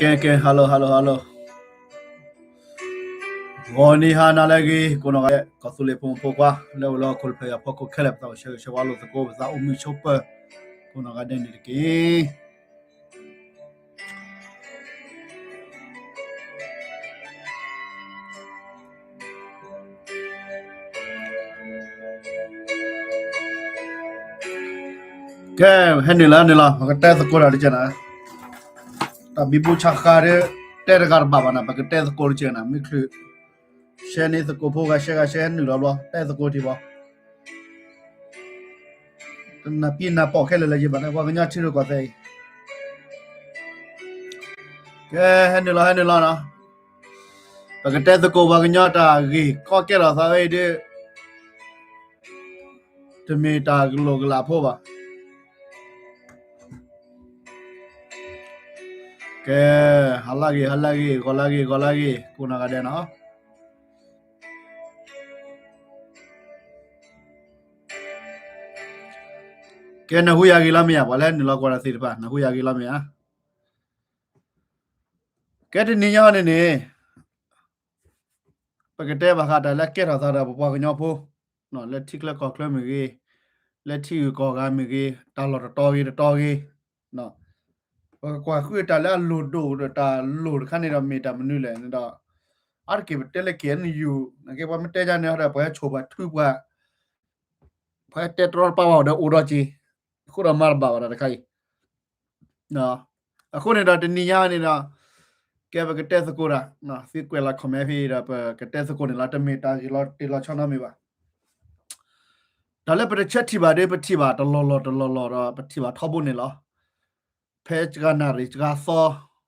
ကဲ ကဲ hello hello hello, ဂီၤနံၤဟါနၤလၢအဂ့ၤ ကိးနီၢ်ဂၤဒဲး ကီၢ်သူလ့ၤဖိမုၣ်ဖိခွါ လၢအိၣ်လၢဟီၣ်ခိၣ်တဖျၢၣ်ညါဖီခိၣ်ခဲလၢာ် ပသးအိၣ်ဆၢဂ့ၤဆၢဝါလိာ်သကိး ပသးအိၣ်မုာ်ဆိးပၢၤ ကိးနီၢ်ဂၤဒဲးန့ၣ်တက့ၢ်. ကဲ ဟဲနုာ်လီၤ နုာ်လီၤ ပကတဲသကိးတၢ်တက့ၢ်နၤ, တၢ်ဘံဘူဆါဃါဒီး တဲတဂၤတဘၣ်ဘၣ်နၤ ပကတဲသကိးတက့ၢ်နၤ မ့ၢ်ချုး share န့ၢ်သကိးဖိဂၤ share ဂၤ share ဟဲနုာ်လီၤဘျီ တဲသကိးထံဘၣ် တနၢ်ပံနၢ်ပိာ်ခဲလၢာ်လၢယဘၣ် ပှၤကညီထံရူၢ်ကီၢ်သဲးအံၤ, ကဲ ဟဲနုာ်လီၤ ဟဲနုာ်လီၤနီၤ, ပကတဲသကိးပှၤကညီတၢ်ဂ့ၢ်ကီကဲထီၣ်သးဝဲအံၤဒီး တမ့ၢ်တၢ်ကလိာ်ကလးဖိဘၣ်. ကဲ ဟါလၢဂ့ၤ ဟါလၢဂ့ၤ ဂီၤလၢဂ့ၤ ဂီၤလၢဂ့ၤ ကိးနီၢ်ဂၤဒဲးနီၤ. ကဲ နၢ်ဟူယၤဂ့ၤလီၤမ့ၢ်ဧါ ပှၤလၢနုာ်လီၤကွၢ်တၢ်သ့ၣ်တဖၣ် နၢ်ဟူယၤဂ့ၤလီၤမ့ၢ်ဧါ. ကဲ တနံၤညါန့ၣ်န့ၣ် ပကတဲဘၣ်ဃးတၢ်လၢအကဲထီၣ်သးဒီးပပှၤကညီဖိ လၢထံချၢကီၢ်ချၢမ့ၢ်ဂ့ၤ, လၢထံဂုၤကီၢ်ဂၤမ့ၢ်ဂ့ၤ, တၢ်လီၢ်တတီၤဂ့ၤတတီၤဂ့ၤ, ပကကွၢ်ဃုာ်တၢ်လၢအလိၣ်ဒိၣ်ဒီးတၢ်လိၣ်တခါန့ၣ်ဒီး မ့ၢ်တၢ်မနုၤလဲၣ်န့ၣ်ဒီး အါတက့ၢ်ပတဲလၢ KNU နာ်က့ ပှၤမ့ၢ်တဲဒ်န့ၣ်ဒီး ပှၤဟဲဆိၣ်ပှၤထုပှၤ ပှၤဟဲတဲတြီတပါဝဲဒီးအိၣ်ဒီးက့ၤ, အဃိဒီးမၤတဘၣ်ဝဲဒၣ်တခါအံၤ. အဃိန့ၣ်ဒီးတနံၤညါန့ၣ်ဒီး ကဲပကတဲသကိးတၢ်, သုကွဲးလီၤ comment ဖဲအံၤဒီး ပကတဲသကိးန့ၣ်လီၤ တမ့ၢ်တၢ်ဂ့ၢ်လီၤတံၢ်လီၤဆဲးနီတမံၤဘၣ်. တၢ်လၢပတဆၢထံၣ်ဘၣ်ဒီး ပထံၣ်ဘၣ်တလီၢ်လီၢ်တလီၢ်လီၢ်ဒီး ပထံၣ်ဘၣ်ထီဘိန့ၣ်လီၤ. ဖဲစှၤနၣ်ရံၣ်စှၤသီ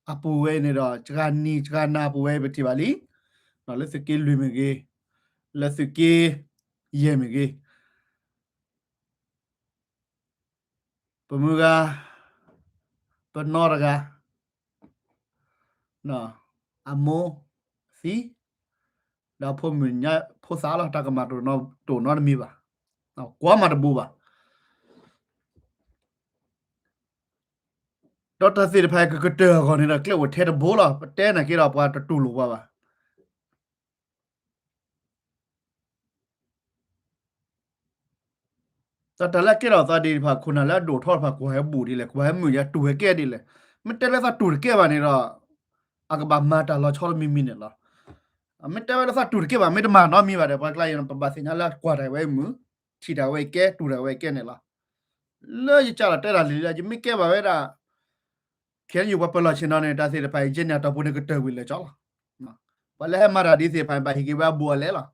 အပူၤဝဲအံၤန့ၣ်ဒီး စှၤနံၤစှၤနၤအပူၤဝဲအံၤ ပထံၣ်ဘၣ်လံ, လၢသုးက့လွံၢ်မ့ၢ်ဂ့ၤ, လၢသုးက့ယဲၢ်မ့ၢ်ဂ့ၤ, ပမုၢ်ဂၤ, ပနီၢ်တဂၤ, အမိၢ်သံ, ဒီးဖိမုၣ်ညါဖိသၣ်လီၤ တၢ်ကမၣ်တအိၣ်နီတမံၤဘၣ်, ကွၢ်မးတဘူးဘၣ်. ဒီးတၢ်သ့ၣ်တဖၣ်ကကတၢၢ်အဂီၢ်န့ၣ်ဒီး ကျဲအိၣ်ထဲတဘိလီၤ. ပတဲနာ်က့ဒီး ပှၤတတူၢ်လိာ်ပှၤဘၣ်. ဒီးတၢ်လၢအကဲထီၣ်သးဒ်တဖၣ် ခိၣ်နၢ်လၢအဒိၣ်ထီၣ်တဖၣ် ကွၢ်ဟဲဘူးဒ်လဲၣ်, ကွၢ်ဟဲမုာ်ယါ တူၢ်ဟဲကဲဒ်လဲၣ်. မ့ၢ်တဲလၢသးတူၢ်တကဲဘၣ်န့ၣ်ဒီး အကဘၣ်မၤတၢ်လီၤဆီတမံၤမံၤန့ၣ်လီၤ. မ့ၢ်တဲဝဲလၢသးတူၢ်တကဲဘၣ် မ့ၢ်တမၤနီတမံၤဘၣ်ဒီး ပှၤကျါအံၤ ပဘၣ်သ့ၣ်ညါလၢကွၢ်တၢ်ဝဲမုာ်, ထံၣ်တၢ်ဝဲကဲ, တူၢ်တၢ်ဝဲကဲန့ၣ်လီၤ. လၢယကၢ်လီၤတဲတၢ်လံၤလၢ ယမ့ၢ်ကဲဘၣ်ဝဲဒၣ် ခဲအံၤ ပှၤပၢၤလီၢ်ဆ့ၣ်နီၤန့ၣ် တၢ်သ့ၣ်တဖၣ်အံၤ ယဲၢ်နံၣ်အတီၢ်ပူၤန့ၣ် ကတၢၢ်ဝံၤလၢာ်ကၠီလီၤ. ပှၤလၢဟဲမၤတၢ်ဒ်သ့ၣ်တဖၣ် ဘၣ်ဟ့ၣ်က့ၤဝဲအဘူးအလဲလီၤ.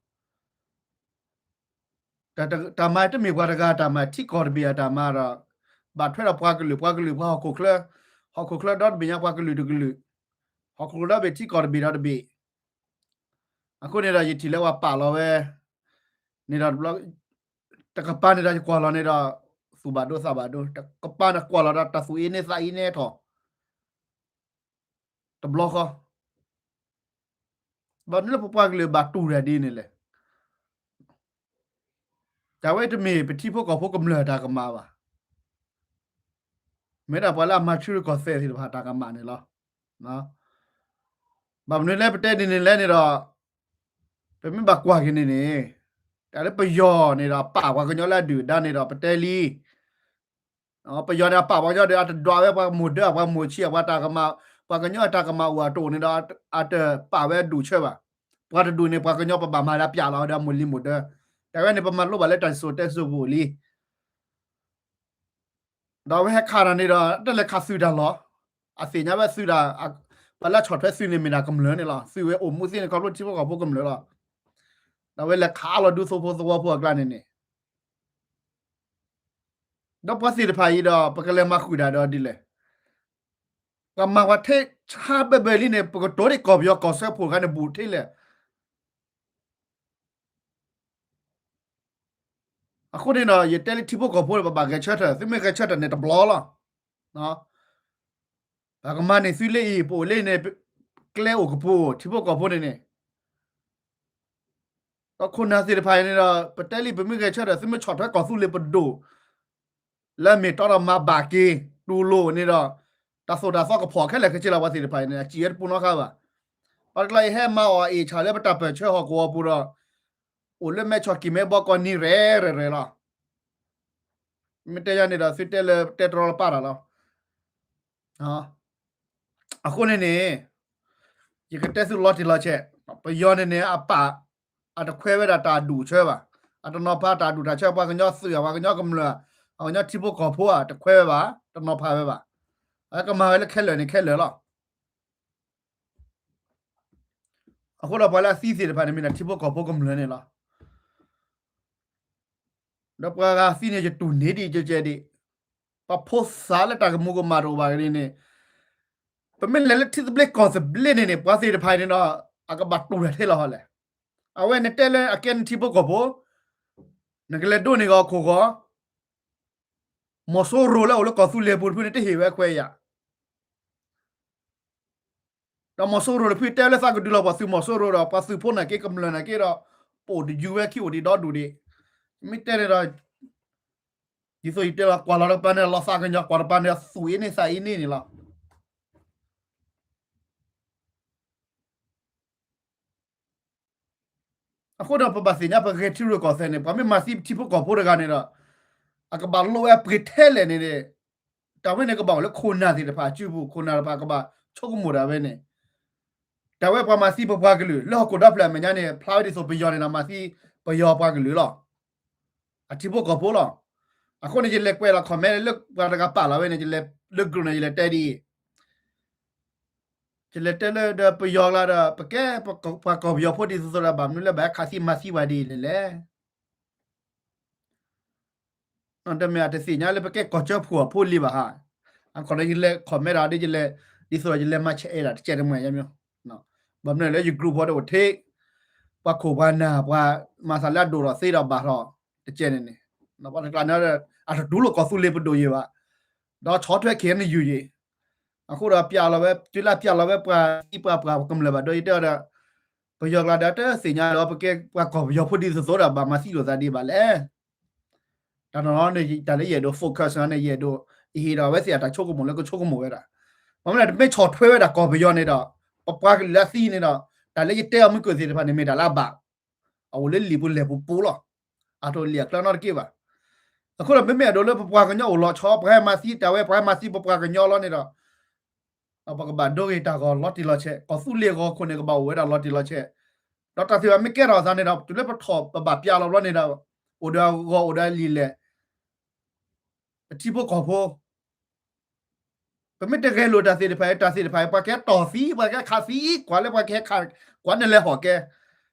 တၢ်မၤတမ့ၢ်ပှၤတဂၤတၢ်မၤ ထံကီၢ်တဘ့ၣ်အတၢ်မၤဒီး ဘၣ်ထွဲဒီးပှၤကလုာ် ပှၤကလုာ် ပှၤဟီၣ်ခိၣ်ချၢ, ဟီၣ်ခိၣ်ချၢဒီတဘ့ၣ်ညါ ပှၤကလုာ်တကလုာ်, ဟီၣ်ခိၣ်ချၢဒီဘ့ၣ် ထံကီၢ်တဘ့ၣ်ဒီတဘ့ၣ်. အဃိန့ၣ်ဒီး ယထံၣ်လၢပှၤပာ်လီၤဝဲ န့ၣ်ဒီး တကပၤန့ၣ်ဒီး ယကွၢ်လီၤန့ၣ်ဒီး သူၣ်ဘၣ်ဒိသးဘၣ်ဒိ, တကပၤန့ၣ်ကွၢ်လီၤဒီး တၢ်သူၣ်အ့န့သးအ့န့ထီၣ် တဘျီဃီ. ဘၣ်မနုၤလၢပပှၤကလုာ်ဘၣ်တူၢ်တၢ်ဒ်န့ၣ်လဲၣ်. တၢ်ဝဲတမ့ၢ်ပထံဖိကီၢ်ဖိကမျၢၢ်တၢ်ကမၣ်ဘၣ်. မ့ၢ်ဒၣ်ပှၤလၢအမၤထံရူၢ်ကီၢ်သဲးသ့ၣ်တဖၣ်တၢ်ကမၣ်န့ၣ်လီၤ. ဘၣ်မနုၤလၢပတဲဒ်န့ၣ်လဲၣ်န့ၣ်ဒီး ပမ့ၢ်ဘၣ်ကွၢ်က့ၤန့ၣ်န့ၣ် တၢ်လၢပယီၤန့ၣ်ဒီး ပာ်ပှၤကညီလၢအဒုၣ်အဒါန့ၣ်ဒီး ပတဲလံ ပယီၤန့ၣ် အပာ်ပှၤကညီဒီး အတဒွးဝဲပှၤမိၢ်ဒၢ ပှၤမိၢ်ဆံး ပှၤတၢ်ကမၣ်, ပှၤကညီအတၢ်ကမၣ်အိၣ်အတအိၣ်န့ၣ်ဒီး အတပာ်ဝဲဒူၣ်ဆၢဘၣ်. ပှၤတဒူၣ်န့ၣ် ပှၤကညီပဘၣ်မၤလၢပျးလီၤဒီးအမိၢ်လံၤမိၢ်ဒၢ. တၢ်ဝဲန့ၣ် ပမၤလိဘၣ်လၢတၢ်စံၣ်စိၤတဲစိၤပူၤလံ. ဒီးအဝဲဟဲခးတၢ်န့ၣ်ဒီး တလဲၤခးသုးတၢ်လီၤ. အသ့ၣ်ညါဝဲသုးတၢ်, ပှၤလၢဆီၣ်ထွဲသုးန့ၣ်မ့ၢ်ဒၣ်ကမျၢၢ်န့ၣ်လီၤ. သုးဝဲအိၣ်မူသ့န့ၣ် ခီဖျိထံဖိကီၢ်ဖိကမျၢၢ်လီၤ. ဒီးအဝဲလဲၤခးလီၤဒူသိဖိသဝီဖိအကျါန့ၣ်န့ၣ် ဒီးပှၤသ့ၣ်တဖၣ်အံၤဒီး ပကလဲၤမၤဃုာ်တၢ်ဒီးဒ်လဲၣ်. ပှၤမၤပှၤထဲဆါဘဲဘဲလံန့ၣ် ပကတိၤဒ်ကီၢ်ပယီၤကီၢ်စၢဖှိၣ်တခါန့ၣ် ဘူးထဲလဲၣ်. အဃိန့ၣ်ဒီး ယတဲလၢထံဖိကီၢ်ဖိန့ၣ် ပဘၣ်ဂဲၤဆၢထၢၣ်, သုမ့ၢ်ဂဲၤဆၢထၢၣ်န့ၣ်တဘျီလီၤ. ပကမၤန့ၢ်သုလၢအံၤ ပအိၣ်လၢန့ၣ် ကျဲအိၣ်ကပူၤ ထံဖိကီၢ်ဖိန့ၣ်န့ၣ် ဒီးခိၣ်နၢ်သ့ၣ်တဖၣ်အံၤန့ၣ်ဒီး ပတဲလံ ပမ့ၢ်ဂဲၤဆၢထၢၣ် သုမ့ၢ်ဆီၣ်ထွဲကီၢ်သူလ့ၤပဒိၣ် လၢအမ့ၢ်တီဒီးမၤဘၣ်က့ၤ တူၢ်လိာ်န့ၣ်ဒီး တၢ်သိၣ်တၢ်သီကဖီၣ်ခဲလၢာ်ခဲဆ့လီၤ ပှၤသ့ၣ်တဖၣ်အံၤန့ၣ် အစံးဝဲတပူၤနီတခါဘၣ်. ပှၤတကျါအံၤဟဲမၤအီၣ်အ့ၣ်ဆၣ်လၢပတၢ်ပၢၢ်ဆၢဟီၣ်ကဝီၤပူၤဒီး အိၣ်လၢမဲဆီၣ်ကံၢ်မဲဘီကီၢ်နံၤရဲၣ်ရဲၣ်ရဲၣ်လီၤ. မ့ၢ်တဲယၤန့ၣ်ဒီး သုတဲလၢတဲတရီလၢပၢ်တၢ်လီၤ. အဃိန့ၣ်န့ၣ် ယကတဲသုလီၤတံၢ်လီၤဆဲး, ပယီၤန့ၣ်န့ၣ် အပာ် အတခွဲးဝဲဒၣ်တၢ်ဒူၣ်ဆၢဘၣ်, အတနီၤဖးတၢ်ဒူၣ်တၢ်ဆၢ ပှၤကညီသုးဧါ, ပှၤကညီကမျၢၢ်ဧါ, ပှၤကညီထံဖိကီၢ်ဖိဧါ, တခွဲးဝဲဘၣ်, တနီၤဖးဝဲဘၣ်. အကမၤဝဲလၢခဲလၢာ်န့ၣ်ခဲလၢာ်လီၤ. အဃိဒီးပှၤလၢအသံသ့ၣ်တဖၣ်န့ၣ် မ့ၢ်ဒၣ်ထံဖိကီၢ်ဖိကမျၢၢ်န့ၣ်လီၤ. ဒီးပှၤဂၤသံန့ၣ် ယတူၢ်န့ၢ်ဒံးကဲကဲဒံး, ပှၤဖိသၣ်လၢတၢ်ကမူၤကမၣ်တအိၣ်ဘၣ်က့ၤန့ၣ်န့ၣ်, ပမ့ၢ်လဲၤလၢထံသဘျ့ကီၢ်သဘျ့န့ၣ်န့ၣ် ပှၤသ့ၣ်တဖၣ်န့ၣ်ဒီး အကဘၣ်တူၢ်တၢ်ထဲလီၤဟီလဲၣ်. အဝဲနတဲလၢအကဲနထံဖိကီၢ်ဖိ, နကလဲၤဒိးန့ၢ်ဂီၤခိၣ်ဂီၤ, မီၤစိရိၤလၢအိၣ်လၢကီၢ်သူလ့ၤပူၤတဖုန့ၣ် တဟ့ၣ်ဝဲခွဲးယာ် ဒီးမီၤစိရိၤတဖုတဲလၢသးကဒုးလီၤပှၤသုးမီၤစိရိၤဒီး ပှၤသုးဖိနာ်က့ ကမျၢၢ်နာ်က့ဒီး ပအိၣ်တယုၢ်ဝဲခံအိၣ်ဒံးဒီဒူၣ်ဒံး, မ့ၢ်တဲန့ၣ်ဒီး ဒ်သိးယတဲလီၤ ကွၢ်လီၤတကပၤန့ၣ် လီၤသးကညီၤ ကွၢ်တကပၤန့ၣ် သူၣ်အ့န့သးအ့န့န့ၣ်လီၤ. အဃိဒီးပဘၣ်သ့ၣ်ညါ ပဂဲၤထံရူၢ်ကီၢ်သဲးန့ၣ် ပှၤမ့ၢ်မၤသံပထံဖိကီၢ်ဖိတဂၤန့ၣ်ဒီး အကဘၣ်လိၣ်ဝဲပှ့ၤထဲလဲၣ်န့ၣ်, တၢ်ဝဲန့ၣ်ကဘၣ်အိၣ်လၢခိၣ်နၢ်သ့ၣ်တဖၣ်အစုပူၤ ခိၣ်နၢ်တဖၣ်ကဘၣ်ဆိကမိၣ်ဒၣ်ဝဲန့ၣ်, တၢ်ဝဲပှၤမၤသံပပှၤကလုာ် လၢဟီၣ်ခိၣ်ဒီဖျၢၣ်အမဲာ်ညါန့ၣ် ဖျါဝဲဒ်သိးပယီၤန့ၣ်ဒီး မၤသံပယီၤပှၤကလုာ်လီၤ. အထံဖိကီၢ်ဖိလီၤ. အဃိန့ၣ် ယလဲၤကွဲးလီၤ comment လၢပှၤတဂၤပာ်လီၤဝဲန့ၣ် ယလဲၤလၢ group န့ၣ် ယလဲၤတဲဒ်အံၤ ယလဲၤတဲလၢဒီးပယီၤကျါဒီး ပကဲပှၤကီၢ်ပယီၤဖိဒ်သိးသိးဒီး ဘၣ်မနုၤလၢဘၣ်ဟဲခးသံမၤသံပှၤဒ်အံၤန့ၣ်လဲၣ်. တမ့ၢ်အတသ့ၣ်ညါလၢပကဲကီၢ်စၢဖှိၣ်အဖိလံဘၣ်ဧါ. အဃိဒီးယလဲၤ comment ဒီး ယလဲၤ ဒ်သိးဒီးယလဲၤမၤဆဲးအဲၣ်ဒၣ်တကဲတမှဲၤယါမၠိ, ဘၣ်မနုၤလၢယ group ဖိဒီးအိၣ်ထဲ ပှၤခိၣ်ပှၤနၢ် ပှၤမၤသးလၢအဒိၣ်ထီၣ်သ့ဒီးဘၣ်ထီၣ် တကဲန့ၣ်န့ၣ်, ပှၤတကျါန့ၣ် အတတူၢ်လိာ်ကီၢ်သူလ့ၤပဒိၣ်ယံၤဘၣ်, ဒီးဆီၣ်ထွဲ KNU ယံၤ, အဃိဒီးပျဲလီၤဝဲ တုၤလၢပျဲလီၤဝဲပှၤသံပှၤပှၤကမျၢၢ်ဘၣ်ဒီး ယတဲအီၤဒီး ပယီၤကျါဒီးတသ့ၣ်ညါဒီး ပကဲပှၤကီၢ်ပယီၤဖိဒ်သိးသိးဒီး ဘၣ်မၤသံလိာ်သးဒ်ဘၣ်လဲၣ်. တၢ်နီၢ်နီၢ်န့ၣ် တၢ်လၢယအဲၣ်ဒိး focus န့ၣ် ယအဲၣ်ဒိး ယဟ့ၣ်ဒီးအဝဲသ့ၣ်အတၢ်ဆိကမိၣ်လၢကဆိကမိၣ်ဝဲဒၣ်, ဘၣ်မနုၤတမ့ၢ်ဆီၣ်ထွဲဝဲဒၣ်ကီၢ်ပယီၤန့ၣ်ဒီး ပပှၤကလုာ်လၢအသံန့ၣ်ဒီး တၢ်လၢယတဲအီၤမုၢ်ကၢၢ်သ့ၣ်တဖၣ်န့ၣ် မ့ၢ်တၢ်လၢအဘၣ် အအိၣ်လၢလံာ်ပူၤလဲၢ်ပူၤပူၤလီၤ. အတိၢ်လံာ်အကျါနီတက့ၢ်ဘၣ်. အဃိဒီးမ့မ့ၢ်အဒိးလၢပပှၤကညီအိၣ်လီၤဆီ ပှၤဟဲမၤသံတၢ်ဝဲ ပှၤဟဲမၤသံပပှၤကညီလီၤန့ၣ်ဒီး ပကဘၣ်ဒိဂ့ၤတၢ်ဂီၤလီၤတံၢ်လီၤဆဲး, ကီၢ်သူလ့ၤဂီၤခိၣ်န့ၣ်ကဘၣ်အိၣ်ဝဲဒၣ်လီၤတံၢ်လီၤဆဲး, ဒီးတၢ်သ့ၣ်တဖၣ်မ့ၢ်ကဲထီၣ်အသးန့ၣ်ဒီး တုၤလၢပထီၣ်ပဘၣ်ပျဲလီၤဘျီန့ၣ်ဒီး အိၣ်ဒီးအဂီၤအိၣ်ဒီးအလံာ်လဲၣ်, ပထံဖိကီၢ်ဖိ ပမ့ၢ်တဂဲၤလိာ်တၢ်သ့ၣ်တဖၣ်အံၤ တၢ်သ့ၣ်တဖၣ်အံၤ ပှၤကဟဲတီၢ်သံ ပှၤကဟဲခးသံ ကွၢ်လၢပှၤကဟဲခး ကွၢ်နလဲၤဟီၣ်ကဲ,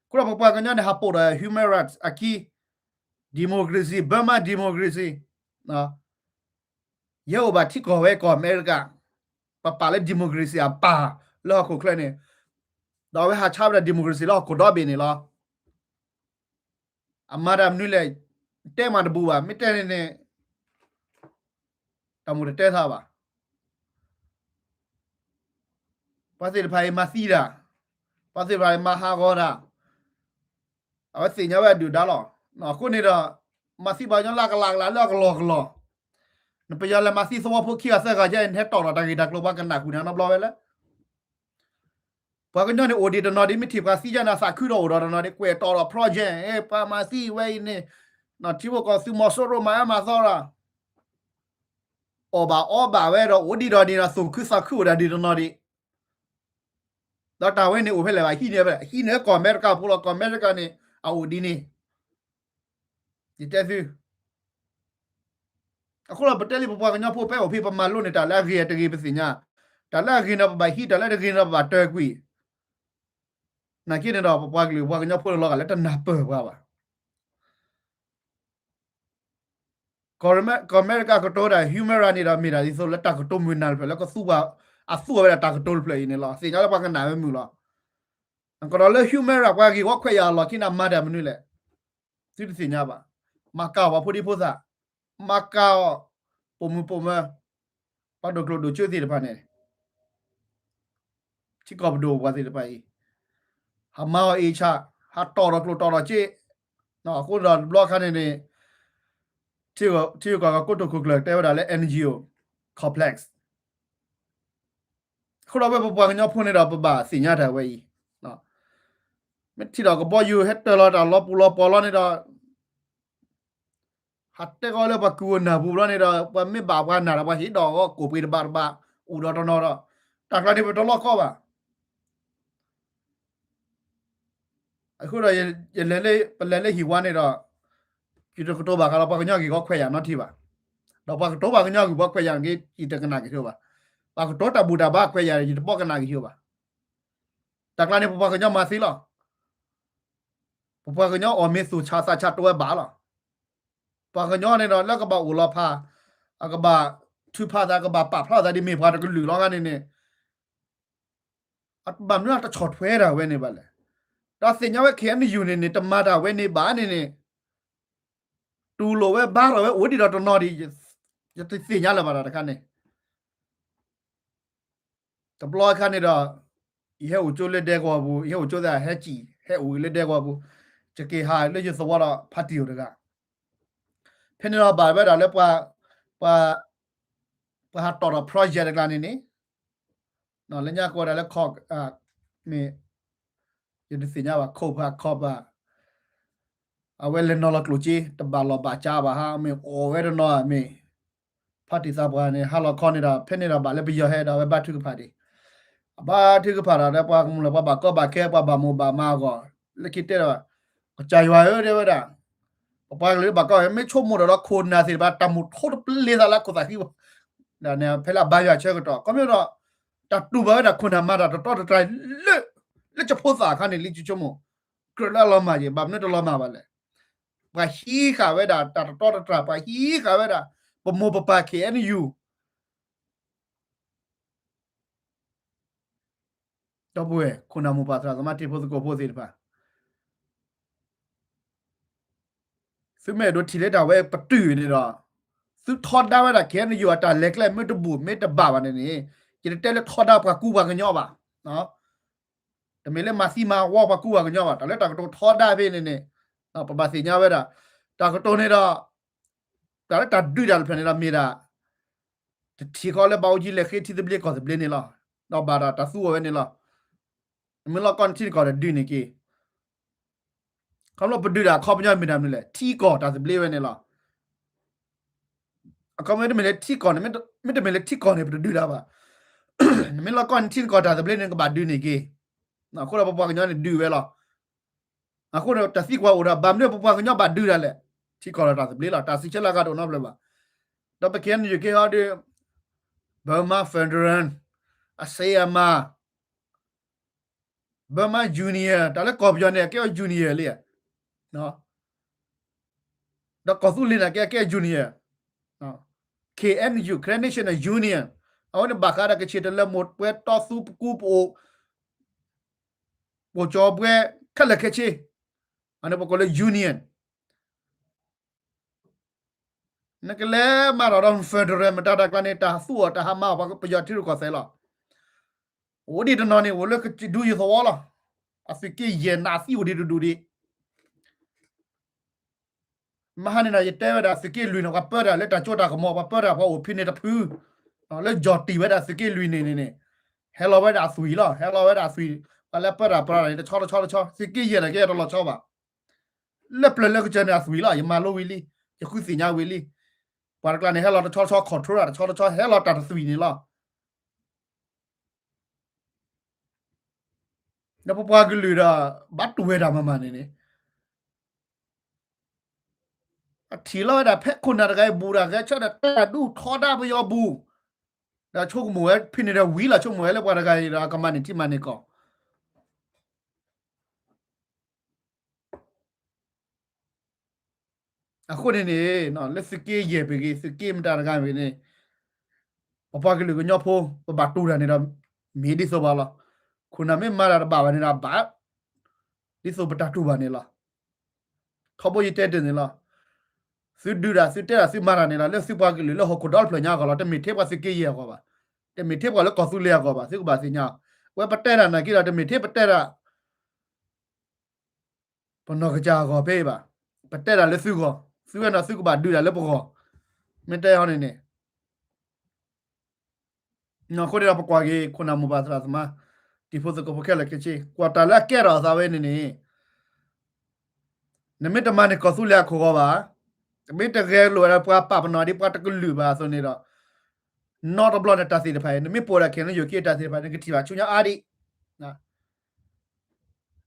အဃိဒီးပပှၤကညီန့ၣ် ဟးပိာ်ဒီး human rights အခံ democracy, Burma democracy, ယဲအိၣ်ဘၣ်ထံကီၢ်ဝဲကီၢ်အမဲရကၤ, ပပာ်လၢ democracy အပၢ်လၢဟီၣ်ခိၣ်ချၢန့ၣ်, ဒီးအဝဲဟးဆါဝဲဒၣ် democracy လၢဟီၣ်ခိၣ်ဒီဘ့ၣ်န့ၣ်လီၤ. အမၤတၢ်မနုၤလဲၣ်, တဲမၤတဘူးဘၣ်, မ့ၢ်တဲန့ၣ်န့ၣ် တၢ်မိၣ်တတဲသးဘၣ်. ပှၤသ့ၣ်တဖၣ်အံၤမၤသံတၢ်, ပှၤသ့ၣ်တဖၣ်အံၤမၤဟးဂီၤတၢ်, အဝဲသ့ၣ်ညါဝဲအဒုၣ်ဒါလီၤ. အဃိန့ၣ်ဒီး မၤသံပှၤကညီလၢအကလၤကလၤလၢအကလီကလီ, နပယီၤလဲၤမၤသံသဝီဖိခံဂၤသၢဂၤယဲ နဟဲတီၢ်ဒီးတၢ်ဂ့ၢ်တၢ်ကျိၤ ပှၤကနၣ်ကွံာ်န့ၣ်နီတဘျီဝဲလဲၣ်. ပှၤကညီန့ၣ်အိၣ်ဒံးတနီၤဒံး မ့ၢ်ထံၣ်ပှၤသံယါန့ၣ် အသးခုဒီးအိၣ်ဒီးတနီၤဒံး ကွဲးတီၢ်ဒီး project ပှၤမၤသံဝဲအံၤန့ၣ်, ထံဖိကီၢ်သူမီၤစိရိၤမၤအါမၤသီဒီး အီၣ်ဘၣ်အီဘၣ်ဝဲဒီး အိၣ်ဒံးဒီးဒ်န့ၣ် သူၣ်ခုသးခုအိၣ်ဒၣ်ဒံးတနီၤဒံး, ဒီးတၢ်ဝဲန့ၣ်အိၣ်ဖဲလဲၣ်ဘၣ် ဟံးန့ၢ်ဖဲလဲၣ် ဟံးန့ၢ်ကီၢ်အမဲရကၤဖိလီၤ ကီၢ်အမဲရကၤန့ၣ် အအိၣ်ဒ်န့ၣ်, ယတဲသု အဃိဒီးပတဲလံပပှၤကညီဖိဖဲအိၣ်ဖဲ ပမၤလိန့ၢ်တၢ်လၢအဂ့ၤအတဂ့ၤပသ့ၣ်ညါ, တၢ်လၢအဂ့ၤန့ၣ်ပဘၣ်ဟံး တၢ်လၢတဂ့ၤန့ၣ်ပဘၣ်တၢၢ်ကွံာ်, နာ်က့န့ၣ်ဒီး ပပှၤကလုာ်ပှၤကညီဖိလၢလီၤဂာ်လၢတနၢ်ပၢၢ်ပှၤဘၣ်. ကီၢ်အမဲရကၤကတိၤဒၣ် human rights န့ၣ်ဒီး မ့ၢ်ဒၣ်ဒ်သိးလၢတၢ်ကတိၤမုၢ်နၤတဖျၢၣ် လၢကသူ အသူၣ်ဝဲဒၣ်တၢ်ကတိၤတဖျၢၣ်အံၤန့ၣ်လီၤ. သ့ၣ်ညါလၢပှၤကနၣ်ဝဲမုာ်လီၤ. ကဒီးလၢ human rights ပှၤဂ့ၢ်ဝီခွဲးယာ်အလီၢ်ခံန့ၣ် မၤတၢ်မနုၤလဲၣ်, သုတသ့ၣ်ညါဘၣ်. မၤကၢ်အီၤပှၤဖိဒံဖိသၣ်, မၤကၢ်အီၤ ပိာ်မုၣ်ပိာ်မၢၤ, ပှၤဒိၣ်ကျိၣ်ဒိၣ်စ့သ့ၣ်တဖၣ်န့ၣ် ထံကီၢ်ပဒိၣ်ပှၤသ့ၣ်တဖၣ်အံၤ ဟးမၤအီၤအ့ၣ်ဆၣ်, ဟးတီၢ်ဒီးကျိၣ်တီၢ်ဒီးစ့, အဃိဒီးတဘျီခါန့ၣ်န့ၣ် ထံဂုၤကီၢ်ဂၤကိတိာ်ခိၣ်ကျၢၢ်တဲဝဲဒၣ်လၢ NGO complex အဃိဒီးဝဲပပှၤကညီဖိန့ၣ်ဒီး ပဘၣ်သ့ၣ်ညါတၢ်ဝဲအံၤ, မ့ၢ်ထံၣ်ဒီးကဘီယူၤဟဲတၢၢ်လီၤတၢ်လီၤပူၤလီၤပီၤလီၤန့ၣ်ဒီး ဟးတဲဃီလၢပှၤကုၢ်ဧိၤနၢ်ပူၤလီၤန့ၣ်ဒီး ပှၤမ့ၢ်ဘၣ်ပှၤနၢ်ဒီး ပှၤဟ့ၣ်ဒီးအီၤကိၣ်ပှ့ၤတဘးတဘး အိၣ်ဒီးတနီၤဒီး တၢ်ကျါန့ၣ်ပတလီၢ်ကီဘၣ်. အဃိဒီး ယလဲၤလၢ ပလဲၤလၢဟံၣ်ဝါန့ၣ်ဒီး ယတကတိၤဘၣ်ဃးဒီးပှၤကညီဂ့ၢ်ဂီၢ်ခွဲးယာ်နီတထံၣ်ဘၣ်. ဒီးပှၤကတိၤပှၤကညီဂ့ၢ်ဂီၢ်ခွဲးယာ်န့ၣ်က့ ယတကနၣ်က့ၤဆိဘၣ်. ပှၤကတိၤတၢ်ဘူၣ်တၢ်ဘါခွဲးယာ်န့ၣ် ယတဘၣ်ကနၣ်က့ၤဆိဘၣ်. တၢ်ကျါန့ၣ် ပပှၤကညီမၤသ့လီၤ. ပပှၤကညီအီၣ်မ့ၤသူၣ်ဆးသးဆးတဝဲဘၣ်လီၤ. ပှၤကညီန့ၣ်ဒီး လၢကဘၣ်အိၣ်လီၤဖး, အကဘၣ်ထုးဖးသး ကဘၣ်ပာ်ဖျါသးဒ်မ့ၢ်ပှၤတကလုာ်လီၤဂၤန့ၣ်န့ၣ် ဘၣ်မနုၤတဆီၣ်ထွဲတၢ်ဝဲန့ၣ်ဘၣ်လဲၣ်. ဒီးသ့ၣ်ညါဝဲ ခ့ၣ်အဲၣ်ယူၣ်န့ၣ်န့ၣ် တမၤတၢ်ဝဲန့ၣ်ဘၣ်န့ၣ်န့ၣ် တူၢ်လိာ်ဝဲဘါထီၣ်ဝဲအိၣ်ဒံးဒီးတနီၤဒံး ယတသ့ၣ်ညါလၢၤဘၣ်ဒီးတခါန့ၣ် တဘျီအခါန့ၣ်ဒီး ယဟဲအိၣ်ကၠိလၢဒဲကဝီၤပူၤ ယဟဲအိၣ်ကၠိသးဟဲစံၣ် ဟဲအိၣ်လၢဒဲကဝီၤပူၤ ယက့ၤဟးလၢယသဝီဒီးဖါတံၢ်အိၣ်တဂၤ ဖဲန့ၣ်ဒီးဘၣ်ဝဲဒၣ်လၢပှၤ ပှၤဟးတီၣ်ဒီး project တကျါန့ၣ်န့ၣ် လၢညါကိးဝဲဒၣ်လၢ ခီၣ် မ့ၢ် ယတသ့ၣ်ညါဘၣ် ခိၣ်ဖး ခီၣ်ဖး အဝဲလဲၤနီၤလီၤကျိၣ်စ့ တဘၣ်လီၢ်ဘၣ်စးဘၣ်ဟါ မ့ၢ်အီၣ်ဝဲတနီၤမ့ၢ် ဖါတံၢ်သးပှၢ်န့ၣ် ဟါလီၤခီန့ၣ်ဒီး ဖဲန့ၣ်ဒီးဘၣ်လၢပယီၤဟဲဒီး အဝဲဘါထုကဖၣ်ဒံး အဘါထုကဖၣ်ဒီး ပှၤကမူၣ်လၢပှၤဘၣ်ကီဘၣ်ခဲ ပှၤဘၣ်မိၢ်ဘၣ်မါအဂီၢ် လၢခံတဲဒီး ကစၢ်ယွၤဧၢ တဲဝဲဒၣ် ပပှၤကလုာ်ဘၣ်ကီ မ့ၢ်ဆိကမိၣ်ဒီးဒီးခိၣ်နၢ်သ့ၣ်တဖၣ် တၢ်မိၣ်ထိတပလ့ၤသးလၢခိၣ်သးဃံ ဖဲလၢအဘါယွၤဆၢကတီၢ် ခီဖျိဒီး တၢ်တူၢ်ဘၣ်ဝဲဒၣ်ခိၣ်နၢ်မၤတၢ်တတီတတြၢ်လၢ လၢကဖိသၣ်အခါန့ၣ် လံကဆိကမိၣ် ကြၢးလၢအလီၤမၢ်က့ၤ ဘၣ်မနုၤတလီၤမၢ်ဘၣ်လဲၣ်. ပှၤဟံးဃာ်ဝဲဒၣ်တၢ်တတီတတြၢ် ပှၤဟံးဃာ်ဝဲဒၣ် ပမိၢ်ပပၢ် ခ့ၣ်အဲၣ်ယူၣ် ဒီပုၢ်ဝဲၢ် ခိၣ်နၢ်မိၢ်ပၢ်သရၣ်သမါတံၤဖိသကိးဖိသ့ၣ်တဖၣ် သုမ့ၢ်အဲၣ်ဒိးထံၣ်လၢတၢ်ဝဲပတုာ်န့ၣ်ဒီး သုထီဒါဝဲဒၣ် ခ့ၣ်အဲၣ်ယူၣ် အတၢ်လဲၤကျဲမ့ၢ်တဘူၣ်မ့ၢ်တဘၣ်ဘၣ်န့ၣ်န့ၣ် ယတတဲလၢထီဒါပှၤကူပှၤကညီဘၣ်. တမ့ၢ်လၢမၤသံမၤဝီပှၤကူပှၤကညီဘၣ် တၢ်လၢတၢ်ကတိၤထီဒါဖဲန့ၣ်န့ၣ် ပဘၣ်သ့ၣ်ညါဝဲဒၣ် တၢ်ကတိၤန့ၣ်ဒီး တၢ်လၢတၢ်ဒုးတၢ်တဖျၢၣ်န့ၣ်ဒီးမ့ၢ်ဒၣ် တထံၣ်ဃီလၢဘၣ်အိၣ်ကံလဲၤဃ့ထံသဘျ့ကီၢ်သဘျ့န့ၣ်လီၤ. ဒီးဘၣ်ဒီးတၢ်သူအီၤဝဲန့ၣ်လီၤ. နမ့ၢ်လီၢ်ကီၢ်န့ၣ်ထံကီၢ်ဒီးဒုးန့ၢ်က့ၤ ခီဖျိပဒုးဒၣ်အခီပညီမ့ၢ်တၢ်မနုၤလဲၣ် ထံကီၢ်တၢ်သဘျ့ဝဲန့ၣ်လီၤ. အခီပညီတမ့ၢ်လၢထံကီၢ်န့ၣ် မ့တမ့ၢ်လၢထံကီၢ်န့ၣ် ပတဒုးတၢ်ဘၣ်. နမ့ၢ်လီၢ်ကီၢ်န့ၣ်ထံကီၢ်တၢ်သဘျ့န့ၣ် နကဘၣ်ဒုးန့ၢ်က့ၤ. အဃိဒီးပပှၤကညီန့ၣ်ဒုးဝဲလီၤ. အဃိဒီးတၢ်သံကွၢ်အိၣ်ဒီး ဘၣ်မနုၤပပှၤကညီဘၣ်ဒုးဒၣ်လဲာ်. ထံကီၢ်ဒီးတၢ်သဘျ့လီၤ. တၢ်စံးဆၢလၢအဂၤတအိၣ်နီတဖျၢၣ်ဘၣ်. ဒီးပ ခ့ၣ်အဲၣ်ယူၣ် ကဟဲအီၤဒီး Burma Veteran အစ့အမါ Burma Junior တၢ်လၢကီၢ်ပယီၤန့ၣ် အကဲအီၤ Junior လံ. ဒီးကီၢ်သူလ့ၤန့ၣ် ကဲကဲ Junior, K N U Karen National Union အဝဲန့ၣ်ဘၣ်ဃးဒီးကချ့ၣ်တလၢမိၢ်ပှဲၤတီသူပကူပအိၣ် ပိာ်ကၠီၤပှဲၤ ခဲလၢာ်ခဲဆ့ အန့ၣ်ပကိးလၢ Union နကလဲၤမၤထီၣ်ဒီး Federal မတၤတၢ်ကျါန့ၣ် တၢ်သူအီၤတၢ်ဟးမၤအီၤပယီၤထံရူၢ်ကီၢ်သဲးလီၤ. အိၣ်ဒံးတနီၤန့ၣ် အိၣ်လၢကဒူယသဝီလီၤ. အသုးက့ယဲၢ်နးသံအိၣ်ဒံးတဒူၣ်ဒံး မဟါန့ၣ်ဒီး ယတဲဝဲဒၣ်သုးက့လွံၢ်န့ၣ် ပှၤပၢတၢ်လၢတၢ်စိတၢ်ကမီၤ ပှၤပၢတၢ်ပှၤအိၣ်ဖုန့ၣ်တဖု လၢယီၢ်တံၢ်ဝဲဒၣ်သုးက့လွံၢ်န့ၣ်န့ၣ် ဟဲလီၤဝဲဒၣ်အသွံၣ်လီၤ ဟဲလီၤဝဲဒၣ်အသွံၣ် ပှၤလၢပၢတၢ်ပြးတၢ်န့ၣ် တဆီတဆီတဆီ သုးက့ယဲၢ်န့ၣ်ကဲတလီၤဆီဘၣ် လၢပျၢၤလၢကစၢၢ်န့ၣ်အသွံၣ်လီၤ ယမၤလိဝံၤလံ ယဃုသ့ၣ်ညါဝံၤလံ ပှၤတကျါန့ၣ် ဟဲလီၤတဆီတဆီ control တၢ်တဆီတဆီ ဟဲလီၤတၢ်တသွံၣ်န့ၣ်လီၤ. ဒီးပပှၤကလုာ်ဒီး ဘၣ်တူၢ်ဝဲဒၣ်မးမးန့ၣ်န့ၣ် အထံၣ်လီၤဝဲဒၣ်ဖဲခိၣ်နၢ်တဂၤအံၤ ဘူးတၢ်ဂဲၤဆၢထၢၣ်တၢ်ဒူၣ်ထီဒါပယီၤဘူး ဒီးဆိကမိၣ်ဝဲဖဲန့ၣ်ဒီးဝံၤလီၤ ဆိကမိၣ်ဝဲလၢပှၤတဂၤအံၤဒီးအကမၤန့ၢ်ထံမၤန့ၢ်ကီၢ် အဃိန့ၣ်န့ၣ် လၢသုးက့ယဲၢ်ပဂ့ၤ သုးက့မတၤတဂၤမ့ၢ်ဂ့ၤန့ၣ် ပပှၤကလုာ်ကညီဖိ ပဘၣ်တူၢ်တၢ်န့ၣ်ဒီး မ့ၢ်ဒ်သိးဘၣ်လီၤ. ခိၣ်နၢ်မ့ၢ်မၤတၢ်တဘၣ်ဘၣ်န့ၣ်ဒီးဘၣ် ဒ်သိးပတၢ်တူၢ်ဘၣ်န့ၣ်လီၤ. ထီဘိယတဲတ့ၢ်န့ၣ်လီၤ. သုဒုးတၢ် သုတဲတၢ် သုမၤတၢ်န့ၣ်လီၤ လၢသုပှၤကလုာ်လၢဟီၣ်ခိၣ်ဒီတဖျၢၣ်ညါအဂီၢ်လီၤ. တမ့ၢ်ထဲပှၤသုးက့ယဲၢ်အဂီၢ်ဘၣ်. တမ့ၢ်ထဲပှၤလၢကီၢ်သူလ့ၤအဂီၢ်ဘၣ်. သုကဘၣ်သ့ၣ်ညါ ဝဲပတဲတၢ်နာ်က့ဒီး တမ့ၢ်ထဲပတဲတၢ် ပနီၢ်ကစၢ်အဂီၢ်ဖဲအံၤဘၣ်. ပတဲတၢ်လၢသုဂီၢ်, သုဝဲန့ၣ်သုကဘၣ်ဒုးတၢ်လၢပဂီၢ်. မ့ၢ်တဲအီၤန့ၣ်န့ၣ် အဃိန့ၣ်ဒီး ပကွၢ်က့ၤခိၣ်နၢ်မိၢ်ပၢ်သရၣ်သမါ, တံၤဖိသကိးဖိခဲလၢာ်ခဲဆ့ ကွၢ်တၢ်လၢအကဲထီၣ်အသးဝဲန့ၣ်န့ၣ်, နမ့ၢ်တမၤန့ၢ်ကီၢ်သူလ့ၤအခိၣ်ဂီၤဘၣ်, မ့ၢ်တဂဲၤလိာ်ဝဲဒၣ်ပှၤပာ်ပနီၣ်ဒ်ပှၤတကလုာ်ဘၣ်အသိးန့ၣ်ဒီး, နီတဘျီန့ၣ်တၢ်သ့ၣ်တဖၣ်အံၤ နမ့ၢ်ပိာ်ဒၣ် ခဲအံၤ ယိၤက့တၢ်သ့ၣ်တဖၣ် နကထံၣ်ဘၣ်ဆူညါအါဒံး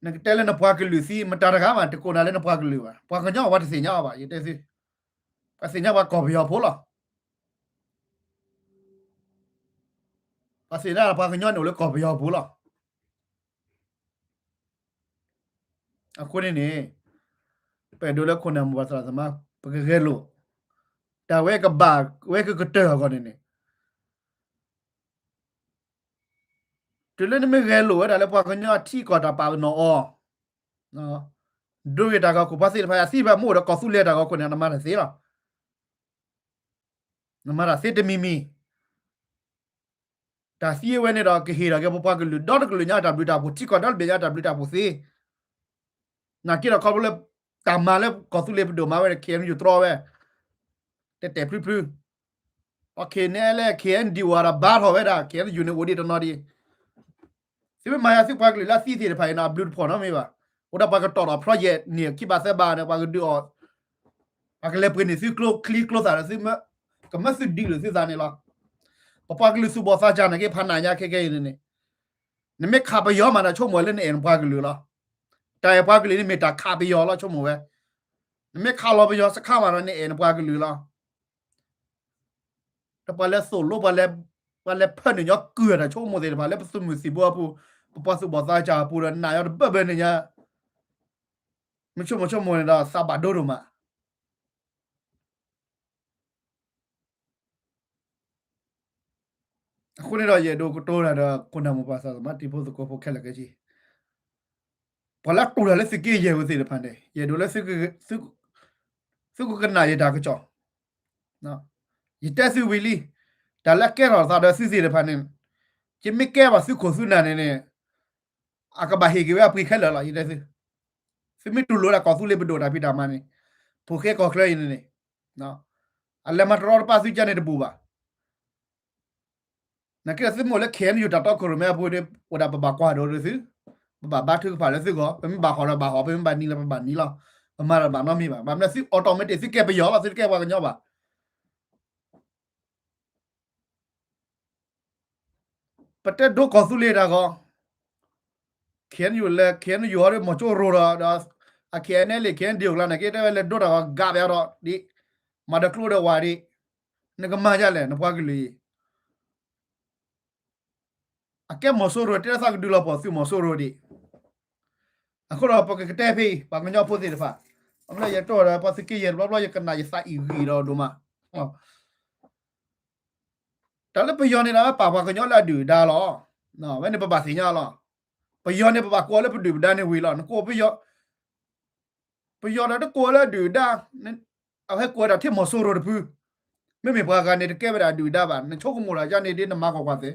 နကတဲလၢနပှၤကလုာ်သံ မတၤတဂၤမး တကိးနၤလၢနပှၤကလုာ်ဘၣ်. ပှၤကညီပှၤတသ့ၣ်ညါအီၤဘၣ်, ယတဲသု, ပှၤသ့ၣ်ညါပှၤကီၢ်ပယီၤဖိလီၤ. ပှၤသ့ၣ်ညါပှၤကညီန့ၣ်အိၣ်လၢကီၢ်ပယီၤပူၤလီၤ. အဃိန့ၣ်န့ၣ်, ပအဲၣ်ဒိးလၢခိၣ်နၢ်မိၢ်ပၢ်သရၣ်သမါ ပကဂဲၤလိာ်, တၢ်ဝဲကဘၣ်ဝဲကကတၢၢ်အဂီၢ်န့ၣ်န့ၣ် တုၤလၢနမ့ၢ်ဂဲၤလိာ်ဝဲဒၣ်လၢပှၤကညီအထံကီၢ်တၢ်ပာ်ပနီၣ်အီၤ, ဒိဂ့ၤတၢ်ဂီၤခိၣ် ပှၤသ့ၣ်တဖၣ်အသံဘၣ်မ့ၢ်အိၣ်ဒီးကီၢ်သူလ့ၤတၢ်ဂီၤခိၣ်န့ၣ် နမၤတၢ်သ့လီၤ. နမၤတၢ်သ့တမံၤမံၤ, တၢ်သံဝဲန့ၣ်ဒီး ကဟ့ၣ်ထီၣ်က့ၤပပှၤကလုာ်ဒီတကလုာ်ညါတၢ်ဘျုးတၢ်ဖှိၣ် ထံကီၢ်ဒီတဘ့ၣ်ညါတၢ်ဘျုးတၢ်ဖှိၣ်သ့ နာ်က့ဒီးခီဖျိလၢ တၢ်မၤလၢကီၢ်သူလ့ၤပဒိၣ်မၤဝဲန့ၣ် ခဲအံၤ ယူၤတြီဝဲ တဲာ်တဲာ်ဖျုဖျု, အခဲအံၤန့ၣ်လၢ ခဲအံၤ ဒံဝါဒီးဘါထီၣ်ဝဲဒၣ် ခဲအံၤ ယူၤန့ၣ်အိၣ်ဒံးတနီၤဒံး, သုမ့ၢ်မၤယၤသုပှၤကလုာ်လၢအသံသ့ၣ်တဖၣ်အံၤန့ၣ် အဘျုးတဖှိၣ်နီတမံၤဘၣ်, အိၣ်ဒၣ်ပှၤကတီၢ်ထီၣ် project န့ၣ် ခံဘးသၢဘးန့ၣ် ပှၤကဒုးအီၤ, ပှၤကလဲၤပှ့ၤန့ၢ်သုကျိချံကျိသၣ်ဒီးသု, ကမၢသုဒုးလိာ်သုသးန့ၣ်လီၤ. ပပှၤကလုာ်သူၣ်ဘီၣ်သးစၢ်နာ်က့ ဖးနးညါခဲကဲအံၤန့ၣ်န့ၣ်, နမ့ၢ်ခးပယီၤမးဒီး ဆိကမိၣ်လၢနအဲၣ်နပှၤကလုာ်လီၤ. တၢ်အဲၣ်ပှၤကလုာ်န့ၣ်မ့ၢ်တၢ်ခးပယီၤလီၤ ဆိကမိၣ်ဝဲ, နမ့ၢ်ခးလီၤပယီၤစခါမးဒီး နအဲၣ်နပှၤကလုာ်လီၤ. ဒီးပှၤလဲၤသိၣ်လိ ပှၤလဲၤဖၢနုာ်ညီကုၢ်တၢ်ဆိကမိၣ်သ့ၣ်တဖၣ် လၢပသုးမုၢ်သံၣ်ဘိအပူၤ, ပပှၤသူၣ်ဘီၣ်သးစၢ်အပူၤဒီး နာ်ညီတဘၢၣ်ဘၢၣ်န့ၣ်ညါ, မ့ၢ်ဆိကမိၣ်ဆိကမိၣ်န့ၣ်ဒီး သးဘၣ်ဒိဒိၣ်မး. အဃိန့ၣ်ဒီး ယအဲၣ်ဒိးကတိၤတၢ်ဒီး ခိၣ်နၢ်မိၢ်ပၢ်သရၣ်သမါ တံၤဖိသကိးဖိခဲလၢာ်ခဲဆ့, ပှၤလၢအတူၢ်တၢ်လၢသုးက့ယဲၢ်ပူၤသ့ၣ်တဖၣ်န့ၣ် ယအဲၣ်ဒိးလၢ သုကကနၣ်ယတၢ်ကစီၣ်, ယတဲသုဝံၤလံ, တၢ်လၢအကဲထီၣ်သးဒီးသုသ့ၣ်တဖၣ်န့ၣ်, ယမ့ၢ်ကဲဘၣ်သုခိၣ်သုနၢ်န့ၣ်န့ၣ်, အကဘၣ်ဟ့ၣ်က့ၤဝဲအပှ့ၤခဲလၢာ်လီၤ ယတဲသု. သုမ့ၢ်တူၢ်လိာ်ဒၣ်ကီၢ်သူလ့ၤပဒိၣ်တၢ်ဖံးတၢ်မၤန့ၣ်, ဖိၣ်ဃဲကီၢ်ချၢအံၤန့ၣ်န့ၣ်, အလဲၤမၤတရီတပါသုကါန့ၣ်တဘူၣ်ဘၣ်. နာ်က့ဒီးသုမ့ၢ်အိၣ်လၢ ခဲအံၤ ယူၤတၢ်တီခိၣ်ရိၣ်မဲအပူၤဒီး အိၣ်ဒၣ်ပဘၣ်ကွၢ်ဒိၣ်ဒီးသု, ပဘၣ်ဘါထုကဖၣ်လၢသုဂီၢ်, ပမ့ၢ်ဘၣ်ဟီၣ်ဒီးဘၣ်ဟီၣ်, ပမ့ၢ်ဘၣ်နံၤလၢပဘၣ်နံၤလီၤ. ပမၤတၢ်ဘၣ်နီတမံၤဘၣ်. ဘၣ်မနုၤသု automatic သုကဲပယီၤလီၤ, သုတကဲပှၤကညီဘၣ်. ပတဲဒိကီၢ်သူလ့ၤတၢ်ဂီၤ, ခဲအံၤ ယူၤလဲၤ ခဲအံၤ ယူၤဟီဒီး မီၤစိရိၤဒီး ဒီး အ ခဲအံၤ လၢ ခဲအံၤ ဒံၣ်အိၣ်ကျါ နာ်က့ တဲဝဲလဲၤဒိတၢ်ဂီၤ ကးပယီၤဒီး ဒ် မၤဒီးကျိဒီးဝၤဒံး, နကမၤဒ်လဲၣ် နပှၤကလုာ်အံၤ အကဲမီၤစိရိၤ တဲလၢသးကဒုးလီၤပှီၢ်သုးမီၤစိရိၤဒံး. အဃိဒီး ပကကတဲဖဲအံၤ ပှၤကညီဖိသ့ၣ်တဖၣ်, အမ့ၢ်ယတဲဒီး ပှၤသုးက့ယဲၢ်တဘျီဘျီ ယကနၣ်ယသးအံၣ်ဂံၢ်ဒီးဒိၣ်မး. တၢ်လၢပယီၤန့ၣ်ဒီး ပာ်ပှၤကညီလၢအဒုၣ်အဒါလီၤ. ဝဲန့ၣ်ပဘၣ်သ့ၣ်ညါလီၤ. ပယီၤန့ၣ် ပဘၣ်ကိးလၢပဒုၣ်ပဒါန့ၣ်ဝံၤလီၤ. နကိးပယီၤ, ပယီၤဒီးတကိးလၢအဒုၣ်အဒါ, အဝဲကိးဝဲဒၣ်ထဲမီၤစိရိၤတဖု, မ့မ့ၢ်ပှၤဂၤန့ၣ် တကဲဝဲဒၣ်အဒုၣ်အဒါဘၣ်. နဆိကမိၣ်တၢ်ယါန့ၣ်ဒ် နမၤကွၢ်ကွၢ်သ့